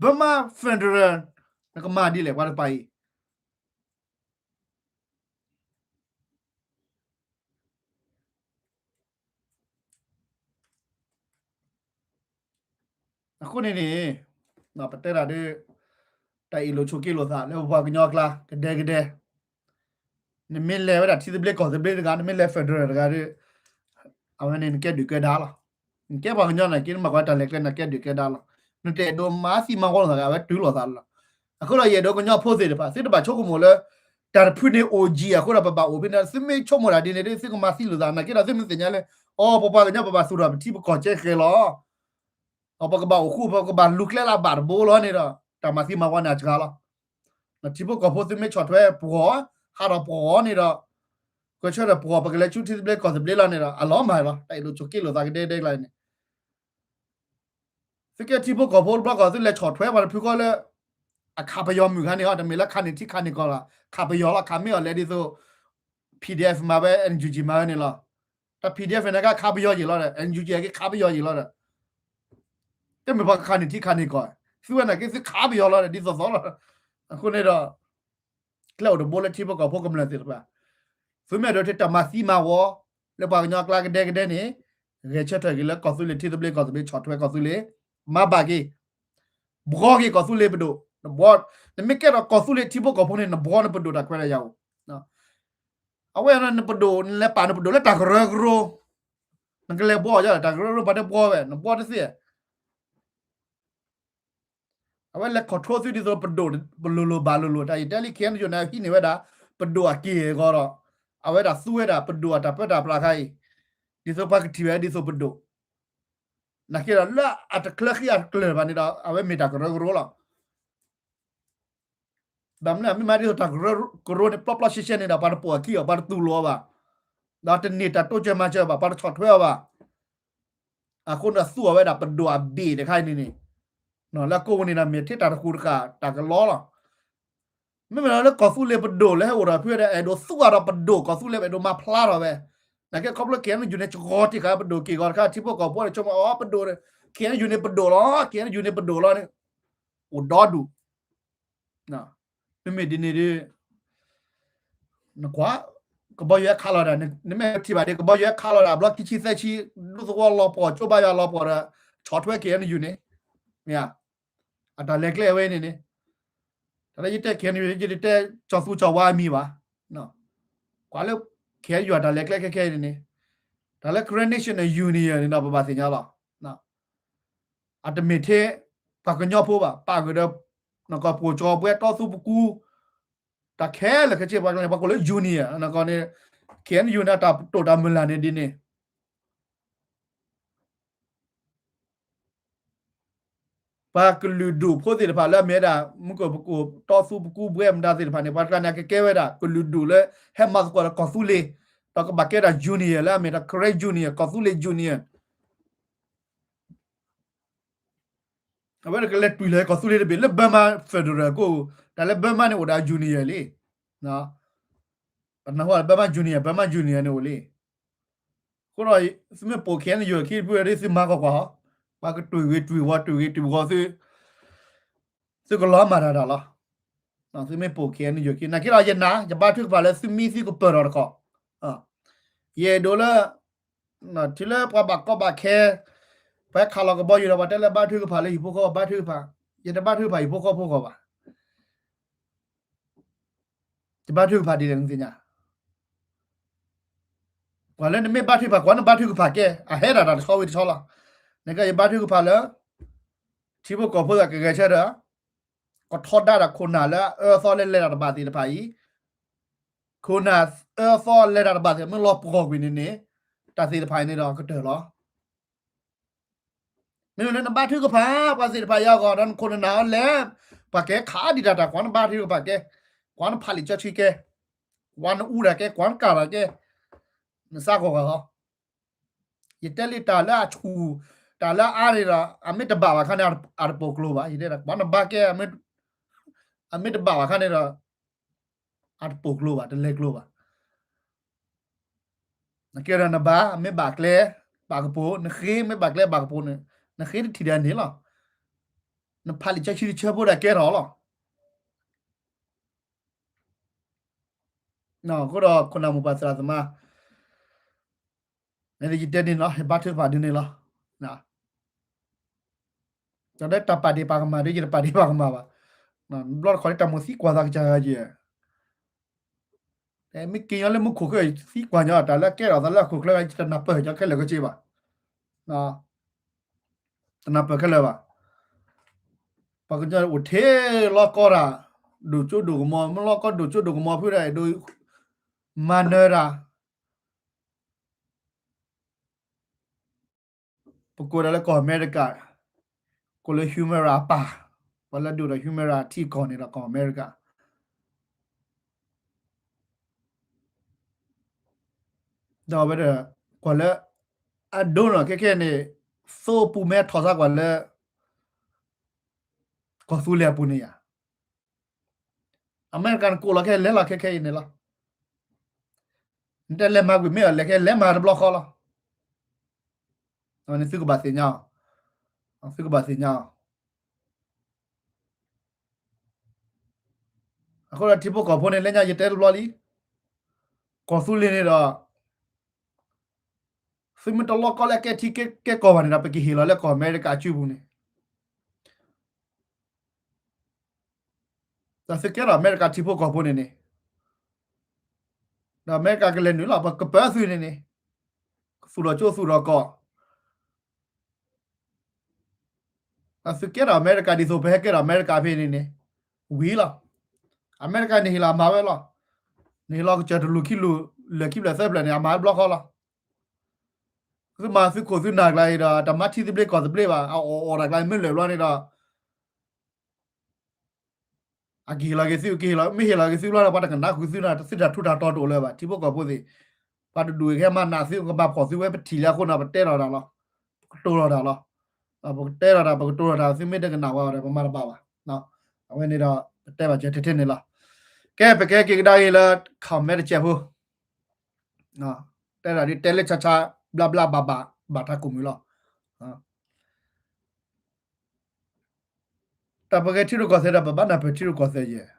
Burma federal နကမၤဒ်လဲၣ် ပှၤတပၤအံၤ အဃိန့ၣ်န့ၣ် ပတဲဒၣ်ဒ် တၢ်အ့ၣ်လိာ်ဆိးက့လိာ်သးလၢပပှၤကညီအကျါ ကဒဲကဒဲ, နမ့ၢ်လဲၤဝဲဒၣ်ထံသဘျ့ကီၢ်သဘျ့တဂၤ, နမ့ၢ်လဲၤ federal တဂၤဒီး အဝဲန့ၣ်နကဲဒုၣ်ကဲဒါလီၤ. နကဲပှၤကညီန့ၣ်က့ နမၤကွၢ်တၢ်လဲၤကျဲန့ၣ် နကဲဒုၣ်ကဲဒါလီၤ. နတအဲၣ်ဒိးမၤသံမၤဝီလိာ်သး အဝဲတုၤလိာ်သးလီၤ. အဃိဒီးယအဲၣ်ဒိးကညီဖိသ့ၣ်တဖၣ် သုတဘၣ်ဆိကမိၣ်လၢ တၢ်တဖုန့ၣ်အိၣ်ယံၤအဃိဒီး ပဘၣ်အိၣ်ဖဲန့ၣ် သုမ့ၢ်ဆိကမိၣ်တၢ်ဒ်န့ၣ်ဒီး သုကမၤသံလိာ်သး နာ်က့ဒီး သုမ့ၢ်သ့ၣ်ညါလၢ အိ ပပှၤကညီပဘၣ်သူၣ်ထီၣ်ပထံပကီၢ်ကဲဃဲၤလီၤ. အိ ပကဘၣ်အိၣ်ဃူ ပကဘၣ်လူၤကျဲလၢအဘၣ်တဘိလီၤန့ၣ်ဒီး တၢ်မၤသံမၤဝီန့ၣ်အစှၤလီၤ. ထံဖိကီၢ်ဖိသုမ့ၢ်ဆီၣ်ထွဲပှၤ ဟးထီၣ်ပှၤန့ၣ်ဒီး ကဆၢထၢၣ်ပှၤ ပကလဲၤဆူထံသဘျ့ကီၢ်သဘျ့လီၤန့ၣ်ဒီး အလီၤမၢ်လီၤ. တၢ်အဲၣ်ဒိးဆိးက့လိာ်သးကဒဲကဒဲကျါန့ၣ် သုကဲထံဖိကီၢ်ဖိတဘျီကီၢ် သုလဲၤဆီၣ်ထွဲပှၤတဖုဃီလၢ အခးပယီၤမုၢ်ခါန့ၣ် တမ့ၢ်လၢခးန့ၢ်ထံခးန့ၢ်ကီၢ်လီၤ. ခးပယီၤလီၤ ခးမ့ၢ်အီၤလဲၤဒ်သိး PDF မၤဝဲ NUG မၤဝဲန့ၣ်လီၤ. တၢ် PDF န့ၣ်ကခးပယီၤယံာ်လီၤဒီး NUG ကခးပယီၤယံာ်လီၤဒီး တမ့ၢ်ပှၤကခးန့ၢ်ထံခးန့ၢ်ကီၢ် သုဝဲနာ်က့သုခးပယီၤလီၤဒီး ဒ်သိးသိးလီၤ. အဃိန့ၣ်ဒီး ကျဲအိၣ်တဘိလၢထံဖိကီၢ်ဖိကမျၢၢ်သ့ၣ်တဖၣ် သုမ့ၢ်အဲၣ်ဒိးထဲတၢ်မၤသံမၤဝီ လၢပှၤကညီအကျါကဒဲကဒဲန့ၣ် ဂဲၤဆၢထၢၣ်က့ၤလၢကီၢ်သူလ့ၤထံသဘျ့ကီၢ်သဘျ့ ဆီၣ်ထွဲကီၢ်သူလ့ၤ မၤဘၣ်က့ၤ ဘှီက့ၤကီၢ်သူလ့ၤပဒိၣ် နဘှီ နမ့ၢ်ကဲထီၣ်ကီၢ်သူလ့ၤထံဖိကီၢ်ဖိန့ၣ် နဘှီနပဒိၣ်တၢ်ခွဲးတၢ်ယာ်အိၣ် အဝဲနပဒိၣ် နလဲၤပာ်နပဒိၣ်လၢတၢ်ကရၢကရိ နကလဲၤဘှီအီၤ တၢ်ကရၢကရိပှၤတဘှီဝဲ နဘှီတသ့ အဝဲလဲၤ control သုဒ်သိးပဒိၣ် ပလိၤလိၤဘၣ်လိၤလိၤ တၢ်ယတဲလံ KNU န့ၣ် ဟံးန့ၢ်ဝဲဒၣ် ပဒိၣ်အက့ၢ်အဂီၤဒီး အဝဲဒၣ်သူဝဲဒၣ်ပဒိၣ်အတၢ်ပၢတၢ်ပြးခါအံၤ ဒ်သိးပှၤကထံၣ်ဝဲဒ်သိးပဒိၣ် နာ်က့ဒီးလၢအတချၢဃံအတကျၢၤဘၣ်န့ၣ်ဒီး အဝဲမ့ၢ်တၢ်ကရၢကရိလီၤ. ဘၣ်မနုၤ အမ့ၢ်မၤဒ်သိးတၢ်ကရၢကရိန့ၣ် ပျီပျီရှဲရှဲန့ၣ်ဒီး ပှၤတပိာ်အခံအီၤ ပှၤတသူၣ်လိာ်အီၤဘၣ် ဒီးတန့ၢ်တၢ်တိစၢၤမၤစၢၤဘၣ် ပှၤတဆီၣ်ထွဲအီၤဘၣ် အဃိန့ၣ်သူအီၤဝဲဒၣ်ပဒိၣ်အဘ့ၣ်တခါအံၤန့ၣ်န့ၣ် လၢကိးဝဲန့ၣ်ဒီးမ့ၢ်ထဲတၢ်တဃူတဃာ်တၢ်ကလီလီၤ. မ့မ့ၢ်လၢကီၢ်သူလ့ၤပဒိၣ်လၢဟဲအိၣ်ဒီးဖုဒီး အဲၣ်ဒိးသူအီၤဒီးပဒိၣ် ကီၢ်သူလ့ၤ အဲၣ်ဒိးမၤဖျါထီၣ်ဝဲ နာ်က့ခီဖျိ KNU န့ၣ် ကဂီၤတံၢ်ဃာ်ပဒိၣ်က့ၢ်ဂီၤတခါ ထံဖိကီၢ်ဖိန့ၣ် ဆိကမိၣ်အီၤပဒိၣ် KNU န့ၣ်ပဒိၣ်လီၤ KNU န့ၣ်ပဒိၣ်လီၤန့ၣ် အိၣ်ဒီဒူၣ် မ့မ့ၢ်ဒ်န့ၣ်ဒီး နကွၢ် ကဘီယူၤဟဲခးလီၤဒၣ် နမ့ၢ်ထံၣ်ဘၣ်ဒီး ကဘီယူၤဟဲခးလီၤဒၣ် ဘျီခံဆံသၢဆံ ဒူသဝီလီၤပှီၢ် ကၠိဘါယွၤလီၤပှီၢ်ဒီး ဆီၣ်ထွဲ KNU န့ၣ် မ့ၢ်ဧါ အတၢ်လဲၤကျဲအဝဲန့ၣ်န့ၣ် တၢ်လၢယတဲ KNU ယတတဲကၠီၤသူကၠီၤဝါအမံၤဘၣ် ကွၢ်လၢ KNU အတၢ်လဲၤကျဲခဲခဲအံၤန့ၣ်န့ၣ် တၢ်လၢ Karen National Union န့ၣ်ဒီး ပဘၣ်သ့ၣ်ညါလီၤ အတမ့ၢ်ထဲ ပှၤကညီဖိဘၣ် ပာ်ဃုာ်ဒီး နကီၢ်ပှိၢ်ကၠီၤပှဲၤတီသူပကူ တၢ်ခဲလၢာ်ခဲဆ့ ပှၤကညီန့ၣ် ပှၤကိးလၢ union နကီၢ်န့ၣ် KNU န့ၣ် တၢ်တိာ်တၢ်မုၢ်လၢ်န့ၣ်ဒ်န့ၣ် ပှၤကလုာ်ဒူၣ်ဖိသ့ၣ်တဖၣ်လၢအမ့ၢ်ဝဲဒၣ် မုၢ်ကီၢ်ပကိၣ်တီသူပကူဘှဲမတၤသ့ၣ်တဖၣ်န့ၣ် ပှၤတဂၤန့ၣ် အကကဲဝဲဒၣ် ကလုာ်ဒူၣ်လၢ ဟဲမၤသကိးဒီးကီၢ်သူလ့ၤ ဒီးကဘၣ်ကဲဒၣ် union လၢအမ့ၢ်ဒၣ် Karen Union ကီၢ်သူလ့ၤ union အဝဲကလဲၤတွံၢ်လၢကီၢ်သူလ့ၤတဘ့ၣ်လၢ Burma Federal ကအိၣ် တၢ်လၢ Burma န့ၣ်အိၣ်ဒီး union လံ ပနၢ်ဟူ Burma Union Burma Union န့ၣ်အိၣ်လံ အဃိဒီး သုမ့ၢ်ပိာ် KNU ခံဖုဒီး သုမၤကွၢ်ကွၢ်ဟီ ပှၤကတွံၢ်ဂ့ၤတွံၢ်ဝီ တွံၢ်ဂ့ၤတွံၢ်ဝီ သု သုကလီၤမၢ်တၢ်တၢ်လီၤ. သုမ့ၢ်ပိာ် KNU ခံ နာ်က့ဒီးယနာ် ယဘါထုကဖၣ်လၢသုမံသုကပၢၢ်ထီၣ်တခီ ယအဲၣ်ဒိးလၢ တုၤလၢပှၤဘၣ်ကီဘၣ်ခဲ ပှၤခးလီၤကဘီယူၤဒီး ပှၤတဲလၢဘါထုကဖၣ်လၢဟံၣ်ဖိဃီ ဘါထုကဖၣ် ယတဘါထုကဖၣ်ဟံၣ်ဖိဃီဖိဃီဘၣ် ယဘါထုကဖၣ်ဒ်လဲၣ်နသ့ၣ်ညါ ပှၤလၢနမ့ၢ်ဘါထုကဖၣ် ကွၢ်နဘါထုကဖၣ်ကဲ အဟဲဒၣ်တၢ်တဆီဝံၤတဆီလီၤ. နကဲယဘါထုကဖၣ်လၢ ထံဖိကီၢ်ဖိသ့ၣ်ကဂဲၤဆၢထၢၣ် ကထီဒါဒီးခိၣ်နၢ်လၢအအၢအသီလၢလဲၤတၢ်တဘၣ်သ့ၣ်တဖၣ်အံၤ ခိၣ်နၢ်အၢအသီလဲၤတၢ်တဘၣ်သ့ၣ် မ့ၢ်လီၤပှီၢ်ကွံာ်န့ၣ်န့ၣ် တၢ်သ့ၣ်တဖၣ်အံၤန့ၣ်ဒီးကတၢၢ်လီၤ. မ့မ့ၢ်လၢနဘါထုကဖၣ် ပှၤသ့ၣ်တဖၣ်အံၤအဂီၢ် ဒီးနခိၣ်နနၢ်အီၤလဲၤ ပှၤကဲခးဒံးတၢ်တၢ် ကွၢ်နဘါထုကဖၣ်ကဲ ကွၢ်နဖးလံာ်စီဆှံကဲ ကွၢ်နအူတၢ်ကဲ ကွၢ်နကၢ်တၢ်ကဲ နစးဂီၤဂၤဟီ ယတဲလံတၢ်လၢအဆူၣ် တၢ်လၢအအါန့ၣ်ဒီး အမ့ၢ်တဘၣ်ဘၣ်ခါန့ၣ် အတပိာ်ကျိဘၣ် ယတဲ ကွၢ်နဘါကဲ အမ့ၢ်တဘၣ်ဘၣ်ခါန့ၣ်ဒီး အတပိာ်ကျိဘၣ် တလဲၤကျိဘၣ်. နကဲဒီးနဘါ မ့ၢ်ဘၣ်ကျဲ ဘၣ်ကပိာ် နဃ့မ့ၢ်ဘၣ်ကျဲဘၣ်ကပိာ်န့ၣ် နဃ့တထံၣ်ဒီးန့ၣ်လီၤ. နဖးလံာ်စီဆှံတဆၢဖိဒီးကဲထီၣ်လီၤ. အဃိဒီးခိၣ်နၢ်မိၢ်ပၢ်သရၣ်သမါ ယတဲဒ်န့ၣ်လီၤ ယဘါထုကဖၣ်ဒ်န့ၣ်လီၤ. တၢ်လၢတၢ်ပာ်ဒ့ၣ်ပာ်ကမၣ်ဒီး ယတပာ်ဒ့ၣ်ပာ်ကမၣ်ဘၣ်. ဘျီတခီလၢတၢ်မိၣ်သံကွၢ်သးကစၢ်ဂၤယဲၢ် မ့ၢ်က့ၤညီလၢမူခိၣ်ဃၢၤ သံကွၢ်ညီ တၢ်လၢကဲထီၣ်သးလၢအခိၣ်ချၢ တနၢ်ပၢၢ်ညီခဲလၢာ်က့ဘၣ်, တနၢ်ပၢၢ်ခဲလၢာ်ဘၣ်. ပှၤကညီအိၣ်ထဲလီၤကီတၢ် ဒိၣ်စိဒိၣ်ကမီၤ မ့ၢ်လီၤကီဒိၣ်စိဒိၣ်ကမီၤဖုဒၣ် အဲၣ်ဒိးမၤနၢၤတၢ် ပကိးဒၣ်လၢကီၢ်အမဲရကၤ, ကိးလၢ Humera အပၢ်, ပှၤလၢဒိၣ်ဒီး Humera ထံကီၢ်န့ၣ်ဒီးကီၢ်အမဲရကၤ, ဒီးအဝဲဒၣ် ကွၢ်လၢ အဒိနီၤ ခဲခဲန့ၣ် သိပူၤမဲထီၣ်စၢ်ကွၢ်လၢ ကီၢ်သူလ့ၤအပူၤန့ၣ်ယါ, အမဲရကၤန့ၣ်ကိးလီၤခဲလဲၤလီၤခဲခဲအံၤန့ၣ်လီၤ. နတဲလဲၤမၤကွံာ်မ့ၢ်အီၤ လဲၤခဲလဲၤမၤတဘျီဃီလီၤ. အဝဲန့ၣ်သုကဘၣ်သ့ၣ်ညါအီၤ, သုကဘၣ်သ့ၣ်ညါအီၤ. အဃိဒီးထံဖိကီၢ်ဖိန့ၣ် လၢညါယတဲတဘျီလံ, ကီၢ်သူလ့ၤန့ၣ်ဒီး သုမ့ၢ်တလီၤကီလၢကဲထံကဲကီၢ်ဘၣ်န့ၣ်ဒီး ပကဟ့ၣ်လီၤလၢကီၢ်အမဲရကၤအစုပူၤန့ၣ် ဒီးသုကဲထီၣ်အမဲရကၤထံဖိကီၢ်ဖိန့ၣ်န့ၣ်, ဒီးအမဲရကၤကလဲၤနုာ်လီၤ ပကပၢၤသုန့ၣ်န့ၣ်, ကသူၣ်ထီၣ်ကၠိသူၣ်ထီၣ်ကီၢ်, ဒီးသုကဲထီၣ်အမဲရကၤဒ်သိးပဟဲကဲထီၣ်အမဲရကၤဖဲန့ၣ်န့ၣ်, ဝံၤလီၤ. အမဲရကၤန့ၣ်ဟ့ၣ်လီၤမၤဝဲလီၤ. န့ၣ်ဟ့ၣ်လီၤကစၢၢ်တလူၢ်ခံလူၢ် လၢာ်ခံဖျၢၣ်သၢဖျၢၣ်န့ၣ် အမၤတဘျီဃီလီၤ. သုမၤသုခိၣ်သုနၢ်ကျါအံၤဒီး တမၤထံသဘျ့ကီၢ်သဘျ့ဘၣ်, အအီၣ်အီၣ်တၢ်ကျါမ့ၢ်လၢာ်ဘျီန့ၣ်ဒီး အကဟ့ၣ်လီၤက့ၤသု ကဟ့ၣ်လီၤ မ့ၢ်ဟ့ၣ်လီၤက့ၤသုဘျီဒီး ပှၤတကနၣ်ဃုာ်သုန့ၣ် သုတၢ်ထူးတၢ်တီၤတအိၣ်လၢၤဘၣ် ထံဖိကီၢ်ဖိသ့ၣ်, ပှၤတဒူၣ်အံၤကဟဲမၤနးသု ကဘၣ်ဖီၣ်သုဝဲပထံၣ်လၢအဃိန့ၣ် ပတဲထီၣ်တၢ်လီၤ, ပကတိၤထီၣ်တၢ်လီၤ, ပကတဲထီၣ်တၢ် ပကတိၤထီၣ်တၢ် သုမ့ၢ်တကနၣ်ဝဲဒီး ပမၤတဘၣ်ဘၣ်. အဝဲန့ၣ်ဒီး ပတဲဘၣ်စၢၤထဲထဲန့ၣ်လီၤ. ကဲ ပကဟဲက့ၤကဒါက့ၤလၢ comment တစဲးဖိ, တဲဒၣ်ဒ်တဲလၢဆါဆါ ဘျါဘျါဘၣ်ဘၣ် ဘၣ်ထးခိၣ်မုၢ်လီၤ. တၢ်ပဂဲၤထံရူၢ်ကီၢ်သဲးဒီး ပဘၣ်နၢ်ပၢၢ်ထံရူၢ်ကီၢ်သဲးယဲၢ်,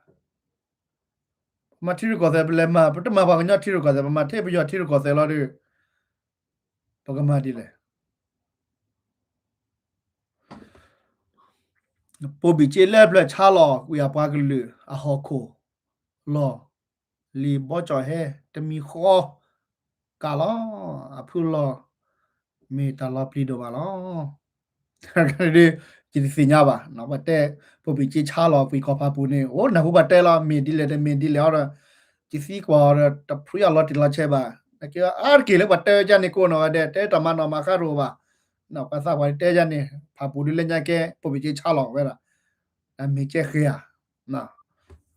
ပမၤထံရူၢ်ကီၢ်သဲး ပလဲၤမၤ ပတမၤပှၤကညီထံရူၢ်ကီၢ်သဲး ပမၤထဲပယီၤထံရူၢ်ကီၢ်သဲးလီၤဒီး ပကမၤဒ်လဲၣ်. ပိာ်ဘံၣ်ကၠ့လၢပျၢၤဆါလီၤ ကွံာ်အပှၤကလုာ်အဟီၣ်ခိၣ်လီၤ. လံာ်ဘီကၠီၣ်ဟဲတမံၤဃီ ကးလီၤ အဖုလီၤ မ့ၢ်တၢ်လီၤပျံၤဒိၣ်မးလီၤ. ယတသ့ၣ်ညါဘၣ် ပှၤတဲ ပိာ်ဘံၣ်ကၠ့ဆါလီၤ ကွံာ်ကီၢ်ဖးပူၤန့ၣ် အိၣ်နၢ်ဟူပှၤတဲလီၤ မ့ၢ်ဒ်လဲၣ်တမ့ၢ်ဒ်လဲၣ်အီၤဒီး ယသံကွၢ်အီၤဒီး တဖုအလီၤတံၢ်လီၤဆဲးဘၣ်. နကဲအါတက့ၢ်လၢပှၤတဲဝဲဒ်န့ၣ်ကိးနီၢ်ဂၤဒဲး တဲတၢ်မၤနီၣ်မၤဃါတအိၣ်ဘၣ်. ပှၤသးပှၢ်တဲဒ်န့ၣ် ဖးပူၤဒုးလၢညါကဲ ပိာ်ဘံၣ်ကၠ့ဆါလီၤဝဲဒၣ် တၢ်မ့ၢ်ကဲဃ့ဧါ.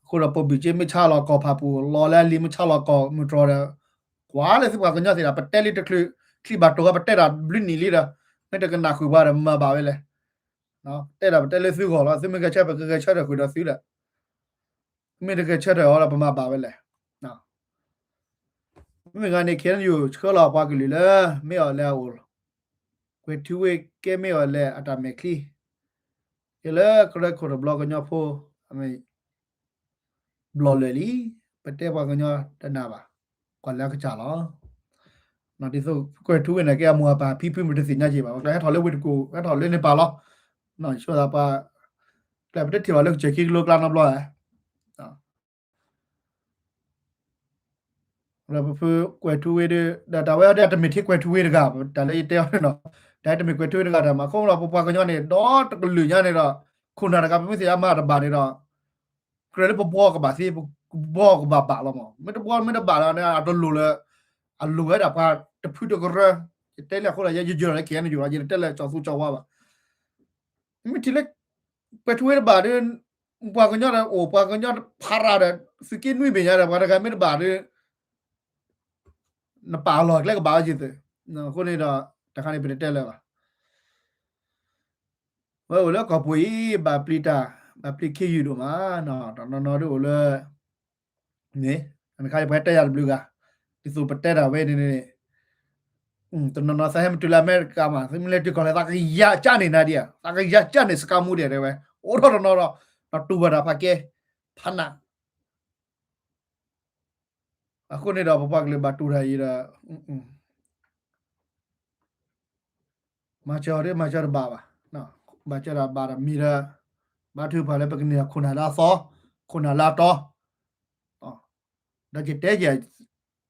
အဃိဒီးပိာ်ဘံၣ်ကၠ့မ့ၢ်ဆါလီၤကီၢ်ဖးပူၤ လီၤလၢအလံၤမ့ၢ်ဆါလီၤကီၢ်မုၢ်တြီၤဒီး ကွၢ်လၢသုပှၤကညီသ့ၣ်ဒီး ပတဲလံတချုး ချံဘၣ်တိၢ်ဝဲ ပတဲတၢ်ဘျုးနံၣ်လံဒီး မ့ၢ်တကနၣ်ဃုာ်ပှၤဒီးမၤဘၣ်ဝဲလဲၣ်. တဲဒၣ်ပတဲလၢသုဂီၢ်လီၤ သုမ့ၢ်ဂဲၤဆၢထၢၣ် ကဂဲၤဆၢထၢၣ်ဃုာ်ဒီးသုဒီး မ့ၢ်တဂဲၤဆၢထၢၣ်အီၤဒီးပမၤဘၣ်ဝဲလဲၣ်. မ့ၢ်ဂ့ၤန့ၣ် ခ့ၣ်အဲၣ်ယူၣ် ဆှၢလီၤပှၤကလုာ်လၢ မ့ၢ်အီၤလၢအအိၣ် ကွဲၤထူဝ့ၣ်ကဲမ့ၢ်အီၤလၢအတၢ်မဲာ်ချံ ယလၢကရၢခိၣ်တဘျီကညီဖိ ဘျီၣ်လၢာ်လံ ပတဲပှၤကညီတနၢ်ဘၣ် ကွၢ်လၢအကစၢ်လီၤ. ဒ်သိးကွဲၤထူဝ့ၣ်န့ၣ် ကဲအမိၢ်အပၢ်ဖံဖုမ့ၢ်တသ့ၣ်ညါက့ၤဘၣ် ပကျဲဟဲထီၣ်လၢဝ့ၢ်တကူၣ် ဟဲထီၣ်လၢန့ၣ်ပၢ်လီၤ. ဆိသးပှၤ ကျဲပတထံၣ်ဘၣ်လၢကစၢၢ်ခံကလိကျါနီတဘျီဧါ ဒီးပဖုကွဲၤထူဝ့ၣ်ဒီး ဒီးတၢ်ဝဲအီၤဒ်အတမ့ၢ်ထဲကွဲၤထူဝ့ၣ်တဂၤ တၢ်လၢယတဲအီၤန့ၣ်ဒီး တၢ်တမ့ၢ်ကွဲၤထူဝ့ၣ်တဂၤတၢ်မး အဃိဒီးပပှၤကညီန့ၣ် ဒီတကလုာ်ညါန့ၣ်ဒီး ခိၣ်နၢ်တဂၤ ပမ့ၢ်သ့ၣ်ညါမၤတဘၣ်န့ၣ်ဒီး ကြၢးလၢပဘှီကဘၣ်သ့ ပဘှီကဘၣ်ဘၣ်လီၤမး မ့ၢ်တဘှီမ့ၢ်တဘၣ်ဒီး အတလိၣ်လၢ အလိၣ်ဝဲဒၣ်ပှၤတဖုတကရၢ ယတဲလၢအဃိဒီး ယယၢၤလၢ ခ့ၣ်အဲၣ်ယူၣ်လီၤ ယတတဲလၢကၠီၤသူကၠီၤဝါဘၣ် မ့ၢ်ထံၣ်လၢ ကွဲၤထူဝ့ၣ်တဘၣ်ဒီး ပှၤကညီဒီးအိၣ် ပှၤကညီဖးရၣ်ဒီး သုးက့နွံဘ့ၣ်ညါဒီး ပှၤတဂၤမ့ၢ်တဘၣ်ဒီး နပာ်အလီၢ်ကျဲကဘၣ်ဝဲယသ့ၣ် အဃိန့ၣ်ဒီး တခါန့ၣ်ပတတဲလၢၤဘၣ် ဝဲအိၣ်လၢကီၢ်ပူၤအံၤ ဘၣ်ပျံၤတၢ် ဘၣ်ပျံၤခ့ယုၢ်ဒိၣ်မး တနီၤနီၤဒ်အိၣ်လၢ န့ၣ် အခါယပှၤတဲယၤတဘျုးဂၤ ဒ်သိးပတဲတၢ်ဝဲန့ၣ်န့ၣ် တနီၤနီၤသးဟဲမ့ၢ်တုၤလၢအမဲရကၤမး သုမ့ၢ်လဲၤတုၤကီၢ်လဲၣ် သးကယၤကၢ်န့ၣ်နၤဒံးဧါ သးကယၤကၢ်န့ၣ်စကါမူဒံးတဲဝဲ အိၣ်ထီၣ်တနီၤဒီး ဒီးတူၢ်ဘၣ်တၢ်ဖးကဲ ဖးနး အဃိန့ၣ်ဒီး ပပှၤကလုာ်ဘၣ်တူၢ်တၢ်အံၤဒီး မၤစၢၤအီၤဒ်မၤစၢၤတဘၣ်ဘၣ်, မၤစၢၤတၢ်ဘၣ်ဒီးမ့ၢ်ဒီး ဘါထုကဖၣ်လၢပကန့ၢ်ဒီးခိၣ်နၢ်လၢအသီ, ခိၣ်နၢ်လၢအတီ, ဒီးယတဲယဲ